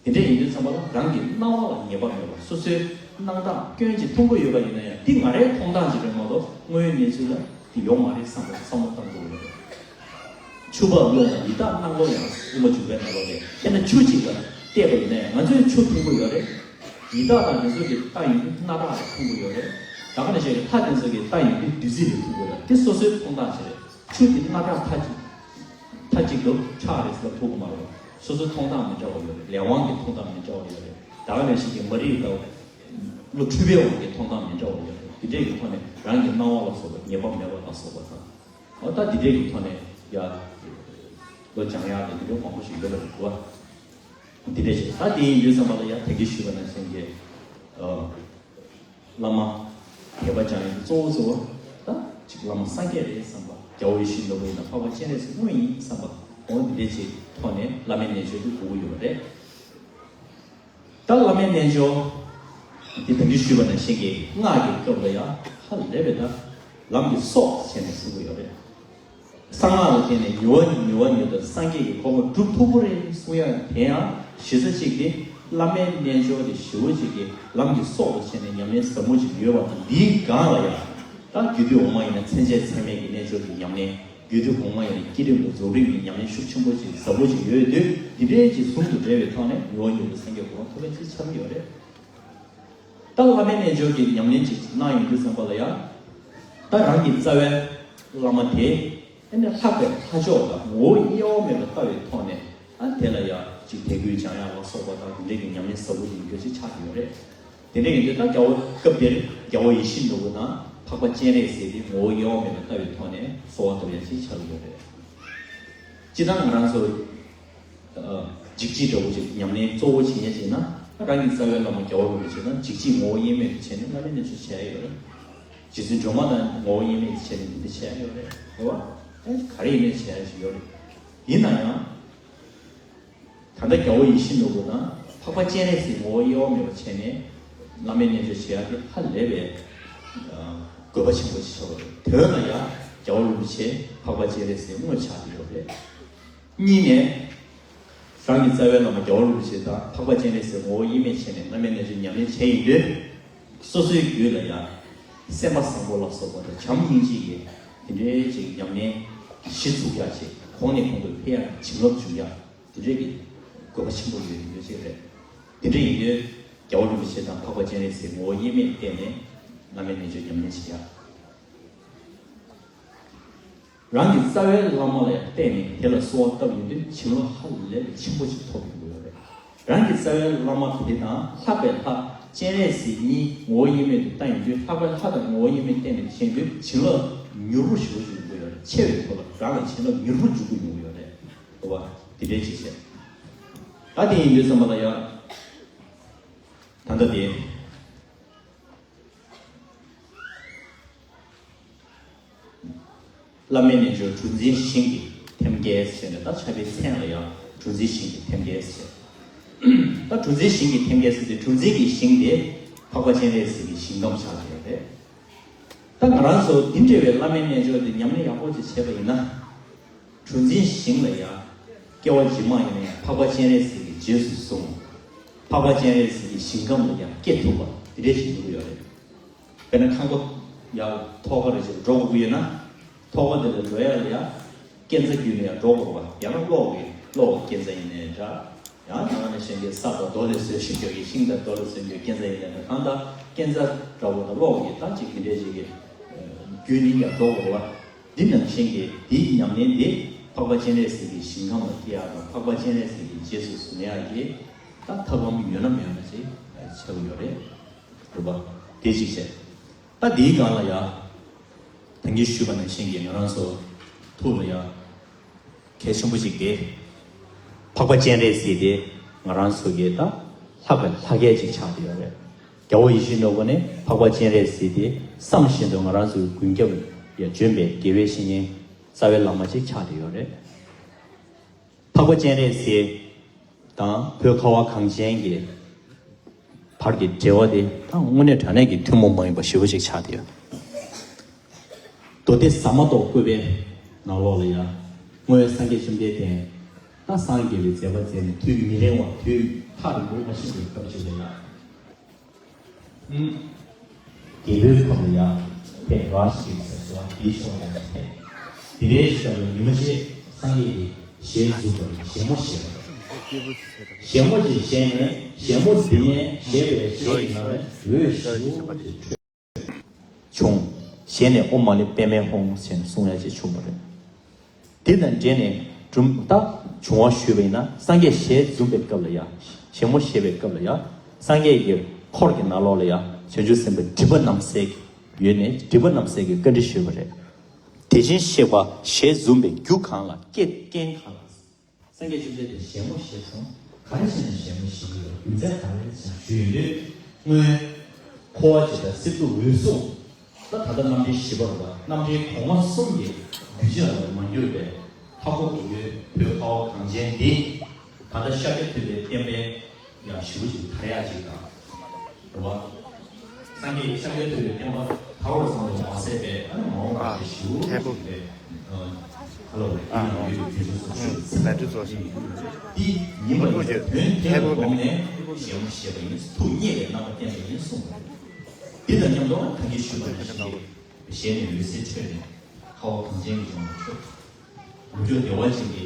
དེ་འདྲ་ཡིན་དུས་ཙམ་པ་ལ་རང་གི་སྣང་བ་ལ་ངེས་པ་མེད་པ། སོ་སོའི་སྣང་སྟངས་སྐྱོན་ཅིག་མཐོང་གི་ཡོད་པ་ཡིན་ན་ཡང་འདི་ང་རའི་མཐོང་སྟངས་ཅིག་རེད་མ་གཏོགས་དངོས་ཡོད་གནས་ཚུལ་ལ་འདི་ཡོད་མ་རེད་བསམ་པ་བསམ་བློ་བཏང་དགོས་ཡོད་རེད། ཆུ་བབས་ཀློང་ལ་ཡི་དྭགས་སྣང་ལོག་ཡང་། དབུ་མ་འཇུག་པའི་ནང་ལོགས་ལས། དཔེར་ན་ཆུ་གཅིག་ལ་བལྟས་པ་ཡིན་ན་ཡང་ང་ཚོས་ཆུ་མཐོང་གི་ཡོད་རེད། ཡི་དྭགས་དང་དེ་ཚོ་གིས་བལྟས་ཡོང་དུས་སྣ་ཐག་ལ་མཐོང་གི་ཡོད་རེད། ད་ག་ནང་བཞིན་ལྷ་དེ་ཚོ་གིས་བལྟས་ཡོང་དུས་བདུད་རྩི་ལ་མཐོང་གི་ཡོད་རེད། དེ་སོ་སོའི་མཐོང་སྟངས་ཅིག་རེད། ཆུ་དེ་སྣ་ཁྲག་མཐའ་གཅིག་མཐའ་གཅིག་ཏུ་ཁྲག་རེད་ཟེར་ལ་ཐུག་གི་མ་རེད། སོ་སོའི་མཐོང་སྟངས་མི་འདྲ་བ་ཡོད་རེད། ལས་དབང་གི་མཐོང་སྟངས་མི་འདྲ་བ་ཡོད་རེད། ད་ག་ནང་བཞིན་གྱི་མ་རིག་དང་བློ་འཁྲུལ་པའི་དབང་གིས་མཐོང་སྟངས་མི་འདྲ་བ་ཡོད་རེད། དེ་འདྲས་ཀྱི་ཐོག་ནས་རང་གི་སྣང་བ་ལ་སོགས་པ་ངེས་པ་མེད་པ་ལ་སོགས་པ་དང་། འོ་ད་དེ་འདྲས་ཀྱི་ཐོག་ནས་ཡ་བློ་སྦྱང་ཡག་དང་དེ་འདྲ་མང་པོ་ཞིག་ཡོད་པ་རེད་བ། དེ་འདྲས་ཞིག་ད་དེ་ཡིན་དུས་ཙམ་པ་ལ་ཡ་ད་གིན་ཞུས་པ་ནང་བཞིན་གྱི་ཨ། བླ་མ་དད་པ་སྦྱང་ཡག་གི་གཙོ་བོ་གཙོ་བོ་ད་ཅིག་བླ་མ་སངས་རྒྱས་རེད་བསམ་པ། རྒྱལ་བ་ཡིད་བཞིན་ནོར་བུ་ཡིན་ན་འཕགས་པ་སྤྱན་རས་གཟིགས་དངོས་ཡིན་བསམ་པ། འོ་འདི་འདྲས་ཅིག་ཐོག་ནས་བླ་མའི་རྣལ་འབྱོར་དེ་དགོས་ཀྱི་ཡོད་རེད། ད་བླ་མའི་རྣལ་འབྱོར་འདི་ད་གིན་ཞུས་པ་ནང་བཞིན་གྱི་སྔགས་ཀྱི་སྐབས་ལ་ཡང་ཧ་ལས་པའི་ད་ལམ་གྱི་སྲོག་བྱས་ནས་གསུང་གི་ཡོད་རེད། གསང་སྔགས་ལ་བརྟེན་ནས་མྱུར་བ་མྱུར་བ་མྱུར་དུ་སངས་རྒྱས་ཀྱི་གོ་འཕང་སྒྲུབ་ཐུབ་ཀྱི་རེད་གསུང་ཡག་དེ་ཡང་གཞི་རྩ་གཅིག་དེ་བླ་མའི་རྣལ་འབྱོར་དེ་ཞེ་པོ་ཅིག་གི་ལམ་གྱི་སྲོག་ཏུ་བྱས་ནས་ཉམས་ལེན་ཟབ་མོ་ཅིག་ཡོད་པ་དང་། འདིའི་སྒང་ལ་ཡང་ད་རྒྱུད་སྟོད་འོག་མ་ཡིན་ན་མཚན་བཅས་མཚན་མེད་ཀྱི་རྣལ་འབྱོར་གྱི་ཉམས་ལེན། རྒྱུད་སྟོད་གོང་མ་ཡིན་ན་བསྐྱེད་རིམ་དང་རྫོགས་རིམ་གྱི་ཉམས་ལེན་ཤུགས་ཆེན་པོ་ཅིག་ཟབ་པོ་ཅིག་ཡོད་དུས། འདི་འདྲའི་ཅིག་ཟུང་དུ་འབྲེལ་བའི་ཐོག་ནས་མྱུར་བ་མྱུར་དུ་སངས་རྒྱས་གོ་འཕང་ཐོབ་པ་ཅིག་ཆགས་ཀྱི་ཡོད་རེད། ད་བླ་མའི་རྣལ་འབྱོར་གྱི་ཉམས་ལེན་ཅིག་གནང་ཡོང་དུས་ཙམ་པ་ལ་ཡང་། ད་རང་གི་རྩ་བའི་བླ་མ་དེ་ཨ་ནི་ལྷག་པའི་ལྷ་མཆོག་དང་ངོ་བོ་དབྱེ་བ་མེད་པར་ལྟ་བའི་ཐོག་ནས། ཨ་དེ་ལ་ཡང་ཅིག་དད་གུས་སྦྱང་ཡག་ལ་སོགས་པ་དང་དེ་འདྲའི་གི་ཉམས་ལེན་ཟབ་པོ་ཅིག་ཡོད་ཅིག་ཆགས་ཀྱི་ཡོད་རེད། དེ་འདྲ་ཡིན་དུས་ད་རྒྱལ་བ་སྐབས་དེར་རྒྱལ་བ་ཡིད་བཞིན་ནོར་བུ་དང་འཕགས་པ་སྤྱན་རས་གཟིགས་དེ་ངོ་བོ་དབྱེ་བ་མེད་པར་ལྟ་བའི་ཐོག་ནས་གསོལ་བ་བཏབ་ཡག་ཅིག་ཆགས་ཀྱི་ཡོད་རེད། སྤྱིར་བཏང་ང་རང་ཚོ་འཇིགས་བྱེད་འདྲ་བོ་ཅིག་ཉམས་ལེན་གཙོ་བོ་བྱེད་མཁན་ཅིག་ན། རང་གི་རྩ་བའི་བླ་མ་རྒྱལ་བ་རིན་པོ་ཆེ་དང་འཇིགས་བྱེད་ངོ་བོ་དབྱེར་མེད་དུ་བྱས་ནས་བླ་མའི་རྣལ་འབྱོར་བྱས་ཡོད་རེད། རྗེ་བཙུན་སྒྲོལ་མ་དང་ངོ་བོ་དབྱེར་མེད་དུ་བྱས་ནས་འདི་འདྲ་བྱས་ཡོད་རེད། རེད་བ། ཨེ་ག་རེ་ཡིན་ནའི་བྱས་ཡག་ཅིག་ཡོད་རེད། ཡིན་ན་ཡང་། ད་ལྟ་རྒྱལ་བ་ཡིད་བཞིན་ནོར་བུ་དང་འཕགས་པ་སྤྱན་རས་གཟིགས་ངོ་བོ་དབྱེ་བ་མེད་པ་བྱས་ནས་བླ་མའི་རྣལ་འབྱོར་བྱེད་ཡག་དེ་ཧ་ལས་པའི་ཨ་དགོས་པ་ཆེན་པོ་ཞིག་ཆགས་པ་རེད། དོན་ལ་ཡང་རྒྱལ་བ་རིན་པོ་ཆེ་འཕགས་པ་སྤྱན་རས་གཟིགས་དངོས་ཆགས་ཀྱི་ཡོད་རེད། གཉིས་ནས། རང་གི་རྩ་བའི་བླ་མ་རྒྱལ་བ་རིན་པོ་ཆེ་དང་འཕགས་པ་སྤྱན་རས་གཟིགས་ངོ་བོ་དབྱེར་མེད་བྱས་ནས་བླ་མའི་རྣལ་འབྱོར་ཉམས་ལེན་བྱས་ཡོང་དུས། སོ་སོའི་རྒྱུད་ལ་ཡང་སེམས་པ་བཟང་པོ་ལ་སོགས་པ་དང་བྱམས་སྙིང་རྗེ་ཡི་དེ་འདྲའི་ཅིག་ཉམས་ལེན་གཞི་ཚུགས་ཡག་ཅིག་གོང་ནས་གོང་དུ་འཕེལ་ཡག་གི་བྱིན་རླབས་འཇུག་ཡག་དེ་འདྲའི་གི་དགོས་པ་ཆེན་པོ་ཡོད་ཡོད་ཅིག་རེད། དེ་འདྲ་ཡིན་དུས་རྒྱལ་བ་རིན་པོ་ཆེ་དང་འཕགས་པ་སྤྱན་རས་གཟིགས་ངོ་བོ་དབྱེར་མེད་བསྟེན་ནས་བླ་མའི་རྣལ་འབྱོར་ཉམས་ལེན་བྱེད་ཡག་རང་གི་རྩ་བའི་བླ་མ་ལ་ཡང་བརྟེན་ནས་དེ་ལ་གསོལ་བ་བཏབ་ཡོང་དུས་བྱིན་རླབས་ཧ་ལས་པའི་ཆེན་པོ་ཞིག་ཐོབ་ཡོང་གི་ཡོད་རེད། རང་གི་རྩ་བའི་བླ་མ་དེ་དང་ལྷག་པའི་ལྷ་སྤྱན་རས་གཟིགས་གཉིས་ངོ་བོ་དབྱེར་མེད་དུ་བལྟ་ཡོང་དུས། ལྷག་པའི་ལྷ་དང་ངོ་བོ་དབྱེར་མེད་བསྟེན་ནས་བྱེད་དུས་བྱིན་རླབས་མྱུར་པོ་ཞེ་པོ་ཞིག་ཡོང་གི་ཡོད་རེད། ཆེ་བའི་ཐོག་ལ་རང་ལ་བྱིན་རླབས་མྱུར་པོ་འཇུག་གི་ཡོང་གི་ཡོད་རེད། རེད་བ། དེ་འདྲའི་ཅིག་བྱས། ད་དེ་ཡིན་དུས་ཙམ་པ་ལ་ཡང་། ད་ལྟ་དེ། བླ་མའི་རྣལ་འབྱོར་གྲུ་འཛིན་ཞིང་གི་ཐེམ་སྐས་ཟེར་ནས། ད་ཕྱྭ་པའི་མཚན་ལ་ཡང་གྲུ་འཛིན་ཞིང་གི་ཐེམ་སྐས་ཟེར། ད་གྲུ་འཛིན་ཞིང་གི་ཐེམ་སྐས་ཟེར་དུས་གྲུ་འཛིན་གྱི་ཞིང་དེ་འཕགས་པ་སྤྱན་རས་གཟིགས་ཀྱི་ཞིང་ཁམས་ཆགས་ཀྱི་ཡོད་རེད། ད་ང་རང་ཚོ་འདི་འདྲ་བའི་བླ་མའི་རྣལ་འབྱོར་དེ་ཉམས་ལེན་ཡག་པོ་ཅིག་བྱས་པ་ཡིན་ན། གྲུ་འཛིན་ཞིང་ལ་ཡང་སྐྱེ་བ་རྗེས་མ་ཡིན་ན་ཡང་འཕགས་པ་སྤྱན་རས་གཟིགས་ཀྱིས་རྗེས་སུ་བཟུང་། འཕགས་པ་སྤྱན་རས་གཟིགས་ཀྱི་ཞིང་ཁམས་ལ་ཡང་སྐྱེ་ཐུབ་པ་དེ་འདྲ་ཞིག་ཡོང་གི་ཡོད་རེད། དཔེར་ན་ཁང་པ་ཡར་ཐོག་ཁ་རེ་ཞིག་འགྲོ་དགོས་ཀྱི་ཡོད་ན། ཐོག་ཁ་དེ་ལ་འགྲོ་ཡ་ལ་ཡང་སྐས་འཛེག་བརྒྱུད་ནས་ཡར་འགྲོ་དགོས་པ། ཡང་ན་གློག་གི་གློག་གི་སྐས་འཛེག་ཡིན་ནའི་འདྲ། ཡང་ནང་ནས་གཞན་གྱི་ས་དང་རྡོ་ལས་བཟོས་ཤིང་སྐྱོ་གི་ཤིང་དང་རྡོ་ལས་བཟོས་ཀྱི་སྐས་འཛེག་ཡིན་ནའི་འདྲ། གང་ལྟར་སྐས་འཛེག་འདྲ་བོ་དང་གློག་གི་ད་ཅིག་དེ་འདྲའི་ཅིག་གི་བརྒྱུད་ནས་ཡར་འགྲོ་དགོས་པ། འདི་ནང་བཞིན་གྱི་དེའི་ཉམས་ལེན་དེ་འཕགས་པ་སྤྱན་རས་གཟིགས་ཀྱི་ཞིང་ཁམས་ལ་སྐྱེ་ཡག་དང་འཕགས་པ་སྤྱན་རས་གཟིགས་ཀྱི་རྗེས་སུ་བཟུང་ཡག་གི་ད་ཐབས་ལམ་ཡོད་ན་མེད་ན་ཅིག་ཆགས་ཀྱི་ཡོད་རེད། རེད་པ། དེ་གཅིག་བྱས། ད་དེའི་སྒང་ལ་ཡ། ད་གིན་ཞུས་པ་ནང་བཞིན་གྱི་ང་རང་ཚོ་ཐུགས་ལ་ཡ། གལ་ཆེན་པོ་ཞིག་སྟེ། འཕགས་པ་སྤྱན་རས་གཟིགས་དེ་ང་རང་ཚོ་གི་ད་ལྷག་པའི་ལྷ་སྐལ་ཅིག་ཆགས་བསྡད་ཡོད་རེད། རྒྱལ་བ་ཡིད་བཞིན་ནོར་བུ་ནི་འཕགས་པ་སྤྱན་རས་གཟིགས་དེ་བསམ་བཞིན་དུ་ང་རང་ཚོའི་མགོན་སྐྱབས་ཡ་བྱོན་པའི་དགེ་བའི་བཤེས་གཉེན་རྩ་བའི་བླ་མ་ཅིག་ཆགས་བསྡད་ཡོད་རེད། འཕགས་པ་སྤྱན་རས་གཟིགས་དང་བོད་ཁ་བ་གངས་ཅན་གྱི་བར་གྱི་འབྲེལ་བ་དེ་ད་དངོས་གནས་དྲང་གནས་ཀྱི་ཐུན་མོང་མ་ཡིན་པ་ཞེ་པོ་ཅིག་ཆགས་བསྡད་ཡོད། མདོ་སྡེ་ཟ་མ་ཏོག་བཀོད་པའི་ནང་ལོགས་ལ་ཡང་། སྔོན་སངས་རྒྱས་བཅོམ་ལྡན་འདས་ད་སངས་རྒྱས་པའི་མཛད་པ་མཛད་ནས་དུས་མི་རིང་བ་དུས་ཐག་རིང་པོ་མ་ཕྱིན་པའི་སྐབས་ཅིག་ལ་ཡང་། ཨུམ། རྒྱལ་པོའི་ཁབ་ལ་ཡང་ཕེབས་ར་ཞིག་ཟེར་སོང་། དེའི་ཕྱོགས་ནས་ཕེབས། དེ་འདྲའི་ཞབས་ལ་ཉི་མ་ཕྱེད་སངས་རྒྱས་ཀྱི་ཞལ་འཛུམ་པར་བཞད་མོ་བཞད་པ། བཞད་མོ་ཅིག་བཞད་ནས་བཞད་མོ་འདི་ནས་བཞད་པའི་ཞལ་གྱི་ནང་ནས་འོད་ཞུ་ཅིག་འཕྲོས། བྱུང་། ཞལ་ནས་ཨོཾ་མ་ཎི་པདྨེ་ཧཱུྃ་ཟེར་ནས་གསུང་ཡ་ཅིག་བྱུང་བ་རེད། དེ་དང་འབྲེལ་ནས་སྒྲུང་ད་བྱུང་བ་ཞུས་པ་ཡིན་ན་སངས་རྒྱས་ཞལ་འཛུམ་པའི་སྐབས་ལ་ཡ། བཞད་མོ་བཞད་པའི་སྐབས་ལ་ཡ། སངས་རྒྱས་ཀྱི་འཁོར་གྱི་ནང་ལོགས་ལ་ཡ་བྱང་ཆུབ་སེམས་དཔའ་སྒྲིབ་པ་རྣམ་སེལ་གྱི་ཡོད་ནས་སྒྲིབ་པ་རྣམ་སེལ་གྱི་བཀའ་འདྲི་ཞུས་པ་རེད། དེ་བཞིན་གཤེགས་པ་ཞལ་འཛུམ་པའི་རྒྱུ་གང་ལ་སྐད་རྐྱེན་གང་ལ། སངས་རྒྱས་བཅོམ་ལྡན་འདས་བཞད་མོ་བཞད་སོང་། ག་རེ་བྱས་ནས་བཞད་མོ་བཞད་ཀྱི་ཡོད། རྒྱུ་མཚན་ག་རེ་བྱས་ཞུས་ཡོད་དུས། སྔོན་འཁོར་བ་འཇིག་ལྟ་སྲིད་མཚོ་འོད་སྲུང་། ད་ད་ལྟ་རྣམ་འདྲེན་བཞི་པ་རེད་པ། རྣམ་འདྲེན་གོང་མ་གསུམ་གྱི་གདུལ་བྱ་ལ་མ་གྱུར་པའི་མཐའ་འཁོབ་ཏུ་ཡོད་བོད་ཁ་བ་གངས་ཅན་འདི། ད་ལྟ་ཤཱཀྱ་ཐུབ་པའི་བསྟན་པའི་ཡང་ཞེ་པོ་ཅིག་དར་ཡག་ཅིག་དང་། རེད་པ། སངས་རྒྱས་ཤཱཀྱ་ཐུབ་པའི་བསྟན་པ་དར་བར་བསམ་དུ་མ་ཟད་པའི་ཨ་ནི་མ་འོངས་པ་ཞེ་པོ་ཅིག་པའི་ཨ་ལོ་རེ་ཨ་ཡིན་ཡང་ཡོད་པའི་དུས་ཚོད་སུ་ཆོས་ཟེར་བ་ཅིག་ཡིན། འདི་ཉིན་པར་དོན་ཐེར་དགོངས་ནས་ཞལ་མོ་བཞད་པ་ཡིན། ཐུགས་མཉེས་པའི་རྣམ་པ་བསྟན་པ་ཡིན་གསུངས་པ་རེད། འདི་དང་མཉམ་དུ་ད་གིན་ཞུས་པ་ནང་བཞིན་གྱི་ཞལ་ནས་འོད་ཟེར་འཕྲོས་ནས་ཁ་བ་གངས་ཅན་གྱི་ལྗོངས་ལ་འཕྲོས། ལོངས་སྤྱོད་བདེ་བ་ཅན་གྱི་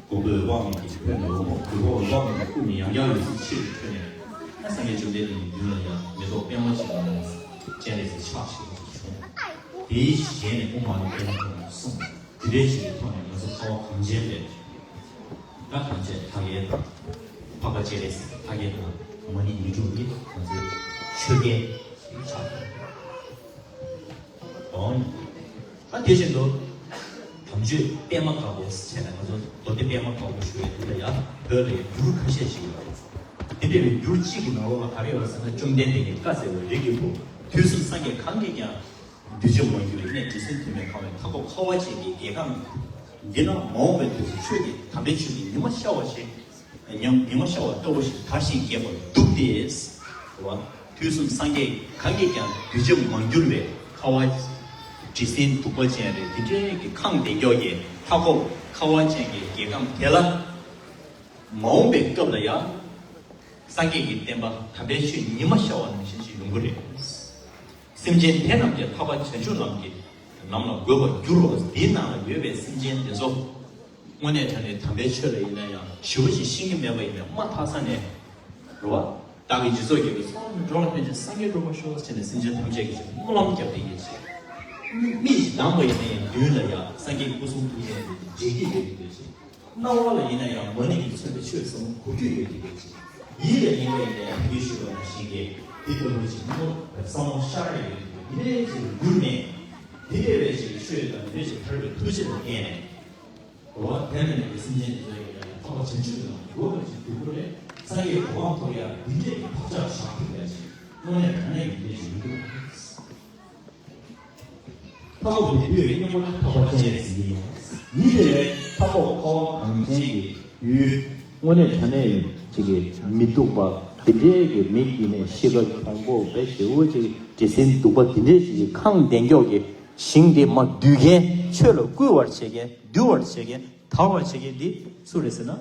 མགོན་པོའི་དབང་གིས་འཕོས་ནས་འོང་བ། གུས་པ་འོད་དཔག་མེད་ཀྱི་དབུས་ནས་ཡང་བསྐྱར་འོད་ཟེར་ཕྱིར་འཕྲོས་ནས། ཨ་སངས་རྒྱས་བཅོམ་ལྡན་འདས་ཀྱི་མདུན་ལ་ཡང་མེ་ཏོག་པདྨ་ཅན་གྱི་ངོས་སུ་སྤྱན་རས་གཟིགས་ཕྱག་ཕྱི་བ་བྱུང་། དེའི་ཞལ་ནས་ཨོཾ་མ་ཎི་པདྨེ་ཧཱུྃ་གསུངས། དེ་འདྲའི་ཞིག་གི་ཐོག་ནས་ང་ཚོ་ཁ་བ་གངས་ཅན་པའི་ད་གངས་ཅན་ལྷ་སྐལ་དང་། འཕགས་པ་སྤྱན་རས་གཟིགས་ལྷ་སྐལ་དང་མ་ཎི་ཉི་གྲུབ་ནི་ང་ཚོའི་ཆོས་སྐལ་ཞིག་ཆགས་ཡོད། ཨོ། ད་དེ་བཞིན་དུ། དམ་ཆོས་པད་མ་དཀར་པོ་ཟེར་ནས་ང་ཚོ་མདོ་སྡེ་པད་མ་དཀར་པོ་ཞུ་བའི་དུས་ལ་ཡང་བོད་ལ་ཡང་འགྱུར་ཁ་ཤས་ཤིག་ཡོད་རེད། དེ་འདྲ་བའི་འགྱུར་གཅིག་གི་ནང་ལོགས་ལ་ག་རེ་ཡོད་ཟེར་ན། བཅོམ་ལྡན་འདས་ཀྱིས་བཀའ་སྩལ་བའི་རིགས་ཀྱི་བུ། དུས་གསུམ་སངས་རྒྱས་གང་གིས་ཀྱང་། གདུལ་བྱ་མ་གྱུར་པའི་གནས་བདེ་གསུམ་མཐུན་པའི་ཁམས་ལ་མཐའ་འཁོབ་ཁ་བ་ཅན་གྱི་རྒྱལ་ཁམས་འདི་ན་མ་འོངས་པའི་དུས་སུ་ཆོས་ཀྱི་དམ་པའི་ཆོས་ཀྱི་ཉི་མ་ཤར་བ་ཞིག་ཉམས་ཉི་མ་ཤར་བ་ལྟ་བུ་ཞིག་དར་ཞིང་རྒྱས་པར་འདུག་སྟེ། རེད་བ། དུས་གསུམ་སངས་རྒྱས་གང་གིས་ཀྱང་གདུལ་བྱ་མ་གྱུར་བའི་ཁ་བ། བྲེ་སེང་གདུག་པ་ཅན་རེད། འདི་འདྲའི་གི་ཁམས་བདེ་མགྱོགས་ཀྱི་མཐའ་འཁོབ་ཁ་བ་ཅན་གྱི་རྒྱལ་ཁམས་དེ་ལ། མ་འོངས་པའི་སྐབས་ལ་ཡང་། སངས་རྒྱས་ཀྱི་བསྟན་པ་དམ་པའི་ཆོས་ཉི་མ་ཤར་བ་ནང་བཞིན་ཞིག་ཡོང་གི་རེད། སེམས་ཅན་དེ་རྣམས་ཀྱང་ཐར་པ་བྱང་ཆུབ་ལམ་གྱི་ལམ་ལ་འགོད་པར་འགྱུར་རོ། དེའི་ནང་ལ་ཡོད་པའི་སེམས་ཅན་དེ་ཚོ། དངོས་གནས་དྲང་གནས་དམ་པའི་ཆོས་ལ་ཡིན་ན་ཡང་ཞེ་པོ་ཅིག་ཤེས་ཀྱི་མེད་པ་ཡིན་ན་མ་ཐག་ས་ནས། རེད་བ། བདག་གིས་སྦྱིན་སོགས་བགྱིས་པའི་ཚོགས་རྣམས་འགྲོ་ལ་ཕན་ཕྱིར་སངས་རྒྱས་འགྲུབ་པར་ཤོག་ཟེར་ནས་སེམས་ཅན་ཐམས་ཅད་ཀྱི་ཕྱིར་སྨོན་ལམ་བརྒྱབ་སྟེ་ཡིན་ཞེས། མིག་གིས་གདངས་པ་ཡིན་ན་ཡང་མདུན་ལ་ཡང་སངས་རྒྱས་ཀྱི་སྐུ་གསུང་ཐུགས་རྟེན་དེ་མཇལ་གྱི་ཡོད་ཀྱི་འདུག་ཅེས། རྣ་བ་ལ་ཡིན་ན་ཡང་མ་ཎི་གིས་མཚོན་པའི་ཆོས་ཟབ་མོ་གོ་རྒྱུ་ཡོད་ཀྱི་འདུག་ཅེས། ཡིད་ལ་ཡིན་པ་ཡིན་ན་ཡང་ད་གིན་ཞུས་པ་ནང་བཞིན་གྱི་འདི་ལྟ་བུ་ཅིག་སྨོན་ལམ་བསམ་བློ་ཤར་ཡོད་ཀྱི་འདུག་འདི་འདྲའི་ཅིག་གྱུར་ནས། འདི་འདྲ་བའི་ཅིག་ཆོས་དང་འདི་འདྲ་ཅིག་ཐར་པའི་ཐུགས་རྗེ་ལ་བརྟེན་ནས། འགྲོ་བ་དེ་ནས་ཀྱི་སེམས་ཅན་དེ་ཚོ་ཡིན་ན་ཡང་འཕགས་པ་བྱང་ཆུབ་ཀྱི་ལམ་འགྲོ་བ་ཅིག་འདུག་གོ་རེད། སངས་རྒྱས་གོ་འཕང་ཐོབ་ཡག་འདི་འདྲས་ཀྱི་བག་ཆགས་བཞག་ཐུབ་ཡག་ཅིག་དངོས་གནས་དྲང་གནས་ཀྱི་འདི་འདྲས་ཅིག་མི་འདུག་མཐའ་འཁོབ་དེ་དུས་སྙིང་པོ་ནི་འཕགས་པ་སྤྱན་རས་གཟིགས་ཡིན། ཡིན་དེ་བས་མཐའ་འཁོབ་ཁ་བ་གངས་ཅན་གྱི་ཡུལ། དངོས་གནས་དྲང་གནས་ཅིག་གི་མི་སྡུག་པ་འདི་འདྲས་ཀྱི་མི་ཡིན་ནས་ཤི་ཁ་གྱོང་པོ་བས་ཞེ་བོ་ཅིག་བྲེ་སེང་སྡུག་པ་འདི་འདྲས་ཅིག་གི་ཁམས་བདེ་མགྱོགས་ཀྱི་ཞིང་འདི་མར་འདུལ་མཁན། ཆོས་ལ་བསྐུལ་བར་བྱེད་མཁན། འདུལ་བར་བྱེད་མཁན། དར་བར་བྱེད་མཁན་འདི་སུ་རེད་ཟེར་ན། མཐའ་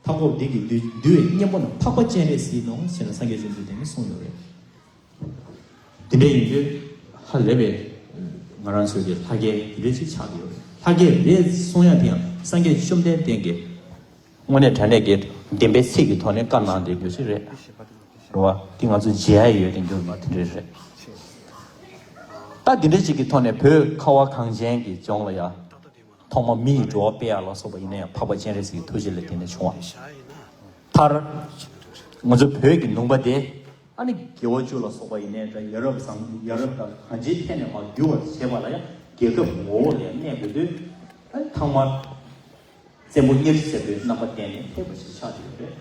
འཁོབ་འདི་གི་འདུལ་འདུལ་བའི་གཉེན་པོ་ནི་འཕགས་པ་སྤྱན་རས་གཟིགས་ནོ་ཞེས་ན་སངས་རྒྱས་བཅོམ་ལྡན་འདས་ཀྱིས་གསུངས་ཡོད་རེད། འདི་འདྲ་ཡིན་དུས་ཧ་ལས་པའི་ང་རང་ཚོའི་གི་ལྷ་སྐལ་འདི་འདྲ་ཅིག་ཆགས་ཀྱི་ཡོད་རེད། ལྷ་སྐལ་རེད་གསུང་ཡ་དེ་ཡང་སངས་རྒྱས་བཅོམ་ལྡན་འདས་ཀྱིས་དངོས་གནས་དྲང་གནས་ཀྱི་བདེན་པའི་ཚིག་གི་ཐོག་ནས་བཀའ་གནང་བསྡད་རྒྱུ་ཞིག་རེད། རེད་བ། དེ་ང་ཚོ་མཇལ་ཡ་ཡོད་དེ་འགྱུར་མ་དེ་འདྲ་རེད། ད་ ཨ་འདི་འདྲ་ཅིག་གི་ཐོག་ནས་བོད་ཁ་བ་གངས་ཅན་གྱི་ལྗོངས་ལ་ཡ། ཐོག་མ་མི་ཡི་འགྲོ་བ་སྤེལ་ཡག་ལ་སོགས་པ་ཡིན་ན་ཡང་འཕགས་པ་སྤྱན་རས་གཟིགས་ཀྱི་ཐུགས་རྗེ་ལས་དེ་ནས་བྱུང་བ། མཐར། ང་ཚོ་བོད་ཀྱི་ལུང་པ་དེ། ཨ་ནི་དགེ་བ་བཅུ་ལ་སོགས་པ་ཡིན་ནའི་འདྲ། ཡ་རབས་བཟང་ཡ་རབས་དང་གང་ཅིའི་ཐད་ནས་མར་འགྱུར་བར་བྱེད་པ་ལ་ཡང་རྒྱལ་ཁབ་ངོ་བོ་ལ་ཡང་གནས་དགོས་དུས། ཨ་ནི་ཐང་མར། བཙན་པོ་གཉའ་ཁྲི་བཙན་པོའི་རྣམ་པ་བསྟན་ནས་ཕེབས་པ་ཞིག་ཆགས་ཀྱི་ཡོད་རེད།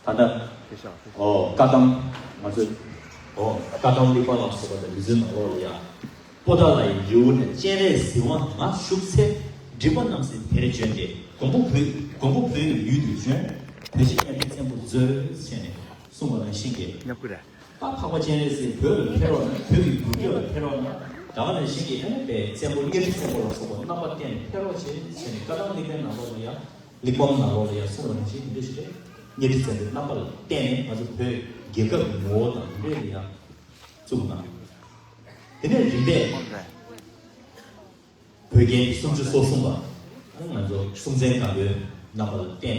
ད་ལྟ། ཨོ་བཀའ་གདམས། ང་ཚོས། ཨོ་བཀའ་གདམས་གླེགས་བམ་ལ་སོགས་པ་དང་འདི་ཚོའི་ནང་ལོགས་ལ་ཡང་། པོ་ཏཱ་ལ་ཡི་རི་བོ་ནས་སྤྱན་རས་གཟིགས་དབང་ང་བཞུགས་ཚེ། སྒྲིབ་པ་རྣམ་སེལ་དེར་བྱོན་ཏེ། མགོན་པོ་བོད་མགོན་པོ་བོད་ཀྱི་ཡུལ་དུ་བྱོན། བོད་ཆེན་གཉའ་ཁྲི་བཙན་པོ་མཛོད་ཟེར་ནས་གསུངས་པ་ནང་བཞིན་གྱི། ད་འཕགས་པ་སྤྱན་རས་གཟིགས་བོད་ལ་ཕེབས་རོགས་གནང་། བོད་ཀྱི་འགྲོ་སྐྱོད་ལ་ཕེབས་རོགས་གནང་། ད་ག་ནང་བཞིན་གྱི་ཨ་ནི་པའི་བཙན་པོ་གཉའ་ཁྲི་བཙན་པོ་ལ་སོགས་པ་རྣམ་པ་བསྟན་ནས་ཕེབས་རོགས་བྱེད་ཟེར་ནས་བཀའ་གདམས་གླེགས་བམ་ནང་ལོགས་ལ་ཡང་། གླེགས་བམ་ནང་ལོགས་ལ་ཡང་གསུངས་པ་ནང་བཞིན་འདི་འདྲ་ཞིག་རེད། གཉའ་ཁྲི་བཙན་པོའི་རྣམ་པ་ལ་བརྟེན་ནས་ང་ཚོ་བོད་རྒྱལ་ཁབ་ཀྱི་ངོ་བོ་དང་འདི་འདྲ་ལ་ཡང་བཙུགས་གནང་། དེ་ནས་རིམ་པས་བོད་རྒྱལ་སུམ་ཅུ་སོ་གསུམ་པ། ང་ཚོ་སྲོང་བཙན་སྒམ་པོའི་རྣམ་པ་ལ་བརྟེན་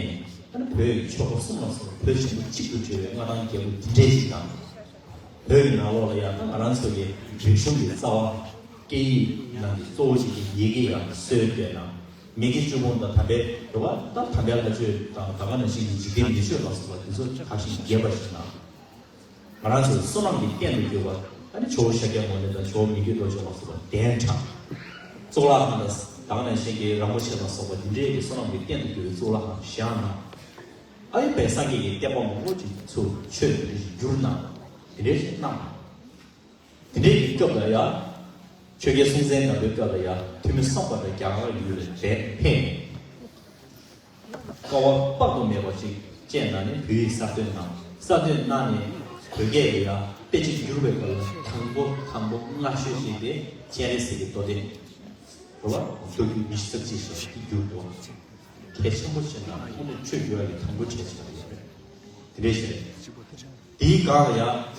ནས་བོད་ཀྱི་ཆོལ་ཁ་གསུམ་ལ་སོགས་བོད་ཆེན་པོ་གཅིག་ཏུ་སྒྲིལ་བའི་མངའ་ཐང་རྒྱལ་པོ་འདི་འདྲས་ཅིག་དང་། བོད་ཀྱི་ནང་ལོགས་ལ་ཡང་ད་ང་རང་ཚོ་གི་རིག་གཞུང་གི་རྩ་བ། སྐད་ཡིག་ནང་གི་གཙོ་བོ་ཞིག་གི་ཡི་གེ་ཡང་སྲོལ་བཏོད་ན། མི་དགེ་བཅུ་སྤོང་དང་དམ་པའི་འགྲོ་བ་དང་དམ་པའི་ལྷ་ཆོས་དང་ད་ག་ནང་བཞིན་གྱི་འཇིག་རྟེན་མི་ཆོས་ལ་སོགས་པ་དེ་ཚོ་དར་ཞིང་རྒྱས་པར་བྱེད་ན། ང་རང་ཚོའི་བསོད་ནམས་ཀྱི་རྟེན་དུ་གྱུར་པ་ཨ་ནི་ཇོ་བོ་ཤཱཀྱ་མུ་ནེ་དང་ཇོ་བོ་མི་བསྐྱོད་རྡོ་རྗེ་ལ་སོགས་པ་གདན་དྲངས། གཙུག་ལག་ཁང་དང་ད་ག་ནང་བཞིན་གྱི་རིན་པོ་ཆེ་ལ་སོགས་པ་འདི་འདྲའི་གི་བསོད་ནམས་ཀྱི་རྟེན་དུ་གྱུར་པའི་གཙུག་ལག་ཁང་བཞེངས་གནང་། ཨ་ཡི་པའི་སངས་རྒྱས་ཀྱི་བསྟན་པ་མང་པོ་ཅིག་ཚུར་ཆོས་ཀྱི་རིགས་བསྒྱུར་གནང་། དེ་འདྲའི་ཞིག་གནང་། དེ་འདྲའི་གི་སྐབས་ལ་ཡ། ཆོས་རྒྱལ་སྲོང་བཙན་སྒམ་པོའི་སྐབས་ལ་ཡ་ཐུ་མི་སམ་བྷོ་ཊ་རྒྱ་གར་ཡུལ་ལ་རེད་ཕེབས་ནས། དཀའ་བ་དཔག་ཏུ་མེད་པ་ཅིག་སྤྱད་གནང་ནས་བོད་ཡིག་གསར་གཏོད་གནང་། གསར་གཏོད་གནང་ནས་བོད་སྐད་ལ་ཡ་དཔེ་ཆ་བསྒྱུར་བའི་སྐབས་ལ་དང་པོ་དང་པོ་སྔ་ཤོས་ཤིག་དེ་སྤྱན་རས་གཟིགས་ཀྱི་མདོ་སྡེ། རེད་བ། མདོ་རྒྱུད་ཉི་ཤུ་རྩ་གཅིག་ཞེས་པ་དེ་བསྒྱུར་འདུག་གལ་ཆེན་པོ་ཞིག་ན་ཁོང་ནས་ཆོས་བསྒྱུར་བ་ཡི་དང་པོ་གྲས་ཆགས་ཡོད་རེད། དེ་འདྲའི་ཞིག་རེད། དེའི་སྒང་ལ་ཡང་།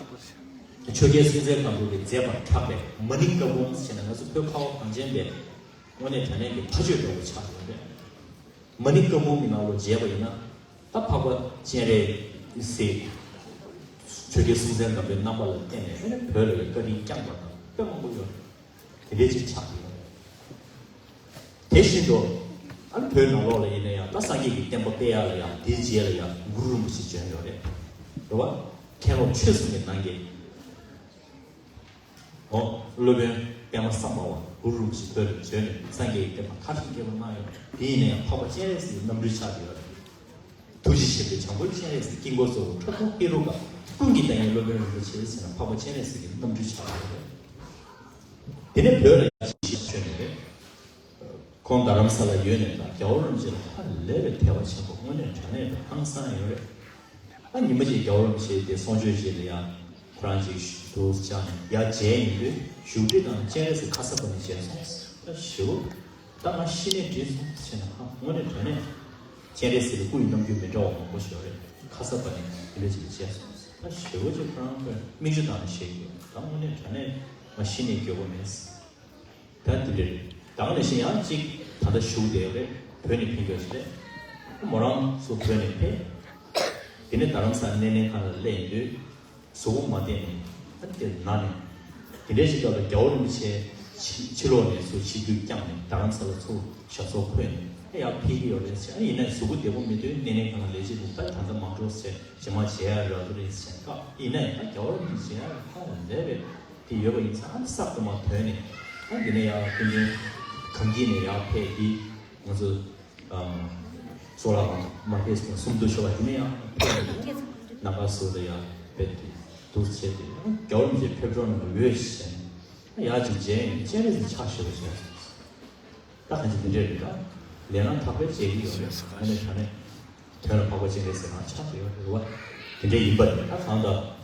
ཆོས་རྒྱལ་སྲོང་བཙན་སྒམ་པོ་གིས་མཛད་པར་གྲགས་པའི་མ་ཎི་བཀའ་འབུམ་ཟེར་ན་ང་ཚོ་བོད་ཁ་བ་གངས་ཅན་པའི་དངོས་གནས་དྲང་གནས་ཀྱི་ཕ་ཆོས་འདྲ་བོ་ཆགས་ཡོད་རེད། མ་ཎི་བཀའ་འབུམ་གྱི་ནང་ལོགས་མཇལ་བ་ཡིན་ན། ད་འཕགས་པ་སྤྱན་རས་གཟིགས། ཆོས་རྒྱལ་སྲོང་བཙན་སྒམ་པོའི་རྣམ་པ་ལ་བརྟེན་ནས་བོད་ལ་བཀའ་དྲིན་བསྐྱངས་པ་དང་དཔེ་མང་པོ་ཡོད་རེད། དེ་འདྲའི་ཅིག་ཆགས་ཡོད་རེད། དེ་བཞིན་དུ། ཨ་ནི་བོད་ནང་ལོགས་ལ་ཡིན་ན་ཡང་ད་སངས་རྒྱས་ཀྱི་བསྟན་པ་སྤེལ་ཡག་ལ་ཡང་དེའི་རྗེས་ལ་ཡང་གུ་རུ་རིན་པོ་ཆེ་བྱོན་ཡོད་རེད། རེད་བ། མཁན་སློབ་ཆོས་གསུམ་གྱི་ནང་གི། འོ། སློབ་དཔོན་པདྨ་སམ་བྷ་ཝ་གུ་རུ་རིན་པོ་ཆེ་བོད་ལ་བྱོན་ནས་སངས་རྒྱས་ཀྱི་བསྟན་པ་མཐར་ཕྱིན་རྒྱས་པ་གནང་ཡོད་རེད། དེ་ཡིན་ན་ཡང་འཕགས་པ་སྤྱན་རས་གཟིགས་ཀྱི་རྣམ་སྤྲུལ་ཆགས་ཡོད་རེད། ཐུགས་རྗེ་ཆེན་པོའི་བྱམས་མགོན་སྤྱན་རས་གཟིགས་དཀྱིལ་འཁོར་གཙོ་བོ་ཁྲ་འགྲོ་ཧེ་རུ་ཀ་ཀུན་གྱི་ཐུགས་ཉིད་སློབ་དཔོན་རིན་པོ་ཆེ་ཟེར་ན་འཕགས་པ་སྤྱན་རས་གཟིགས་ཀྱི་རྣམ་སྤྲུལ་ཆགས་ཡོད་རེད། དེ་ནས་བོད་ལ་ཡང་ཞིག་བྱོན་ནས་རེད། ཁོང་རྡ་རམ་ས་ལ་ཡོད་ནས་ད་རྒྱལ་བ་རིན་པོ་ཆེ་ལ་ཧ་ལས་པའི་དད་པ་ཆེན་པོ་དངོས་གནས་དྲང་གནས་དང་ཧང་སང་ཡོད་རེད། ཨ་ཉི་མ་གཅིག་རྒྱལ་བ་རིན་པོ་ཆེ་དེ་གསུང་ཆོས་བྱེད་ལ་ཡ། ཁོ་རང་ཅིག་འདུག་བཅར་ནས་ཡར་མཇལ་ཡོང་དུས་བཞུགས་ཁྲི་དང་སྤྱན་རས་གཟིགས་ཁ་སར་པ་ཎི་མཇལ་སོང་། ད་ཞེ་པོ། ད་ང་ཤི་ནས་འདྲིས་སོང་ཟེར་ནས་ཧ་དངོས་གནས་དྲང་གནས། སྤྱན་རས་གཟིགས་ལ་སྐུ་ཡི་རྣམ་འགྱུར་མི་འདྲ་བ་མང་པོ་ཞིག་ཡོད་རེད། ཁ་སར་པ་ཎི་དེ་འདྲ་ཅིག་མཇལ་སོང་། ད་ཞེ་པོ་ཅིག་ཁོ་རང་ཁོས་མིག་ཆུ་བཏང་ནས་བཤད་ཀྱི་ཡོད། ད་དངོས་གནས་དྲང་གནས་ང་ཤི་ནས་འགྱོད་པ་མེད། ད་དེ་འདྲ་རེད། ད་ག་ནང་བཞིན་ཡང་གཅིག་ད་ལྟ་བཞུགས་བསྡད་ཡོད་རེད། བོད་ནས་ཕེབས་མཁན་ཞིག་རེད། མོ་རང་ཚོ་བོད་ནས་ཕེབས། དེ་ནས་རྡ་རམ་ས་ལ་སྣེ་ལེན་ཁང་ལ་སླེབས་ཡོང་དུས། གཟུགས་པོ་མ་བདེ་ནས་ཨ་དེར་ན་ནས། དེ་འདྲའི་ཞིག་སྐབས་ལ་རྒྱལ་བ་རིན་པོ་ཆེ་ཕྱི་ཕྱི་ལོགས་ནས་ཚུར་ཆིབས་བསྒྱུར་བསྐྱངས་ནས་རྡ་རམ་ས་ལ་ཚུར་ཞབས་སོར་འཁོད་ནས་ཨ་ཡར་ཕེབས་ཀྱི་ཡོད་རེད་ཟེར། ཨ་ཡིན་ནའི་གཟུགས་པོ་བདེ་པོ་མེད་དུས་སྣེ་ལེན་ཁང་ལ་ལས་བྱེད་དེ་ད་ད་ལྟ་མ་འགྲོ་ཟེར། ཇེ་མང་ཇེ་ཡར་རག་གི་རེད་ཟེར་བཀག་ཡིན་ནའི་ཨ་རྒྱལ་བ་རིན་པོ་ཆེ་ཡར་ཁོང་ལ་ལས་པའི་དེ་ཡོད་པ་ཡིན་ཙང་ཨ་གསར་དུ་མ་ཐོན་ནས་ཨ་འདི་ནས་ཡར་ཕན་ཚུན་གངས་སྐྱིད་ནས་ཡར་ཕེབས་ཀྱི་ང་ཚོ། གཙུག་ལག་ཁང་མར་ཁེ་སི་གསུམ་དུ་ཤོར་བ་དེ་ནས་ཡང་ནང་པ་སུ་དེ་ཡང་བེད་དེ་འདུག་བྱས་ཏེ་རྒྱལ་བ་རིན་པོ་ཆེ་ཕེབས་འགྲོ་ནས་འོས་ཤིང་ཡག་ཅིག་མཇལ་ཡོང་སྤྱན་རས་གཟིགས་ཕྱག་ཞེ་པོ་བྱས་སོང་། ད་གང་ཅི་འདི་འདྲས་རེད་ད། ལས་རྣམ་དག་པའི་མཇལ་གྱི་ཡོད་རེད། ཨ་ནི་ད་ནས་དོན་ལ་འཕགས་པ་སྤྱན་རས་གཟིགས་རང་ཕྱག་ཏུ་ཡོད་རེད་བ། དེ་འདྲས་ཡིན་པ་རེད་ད་གང་ལྟར།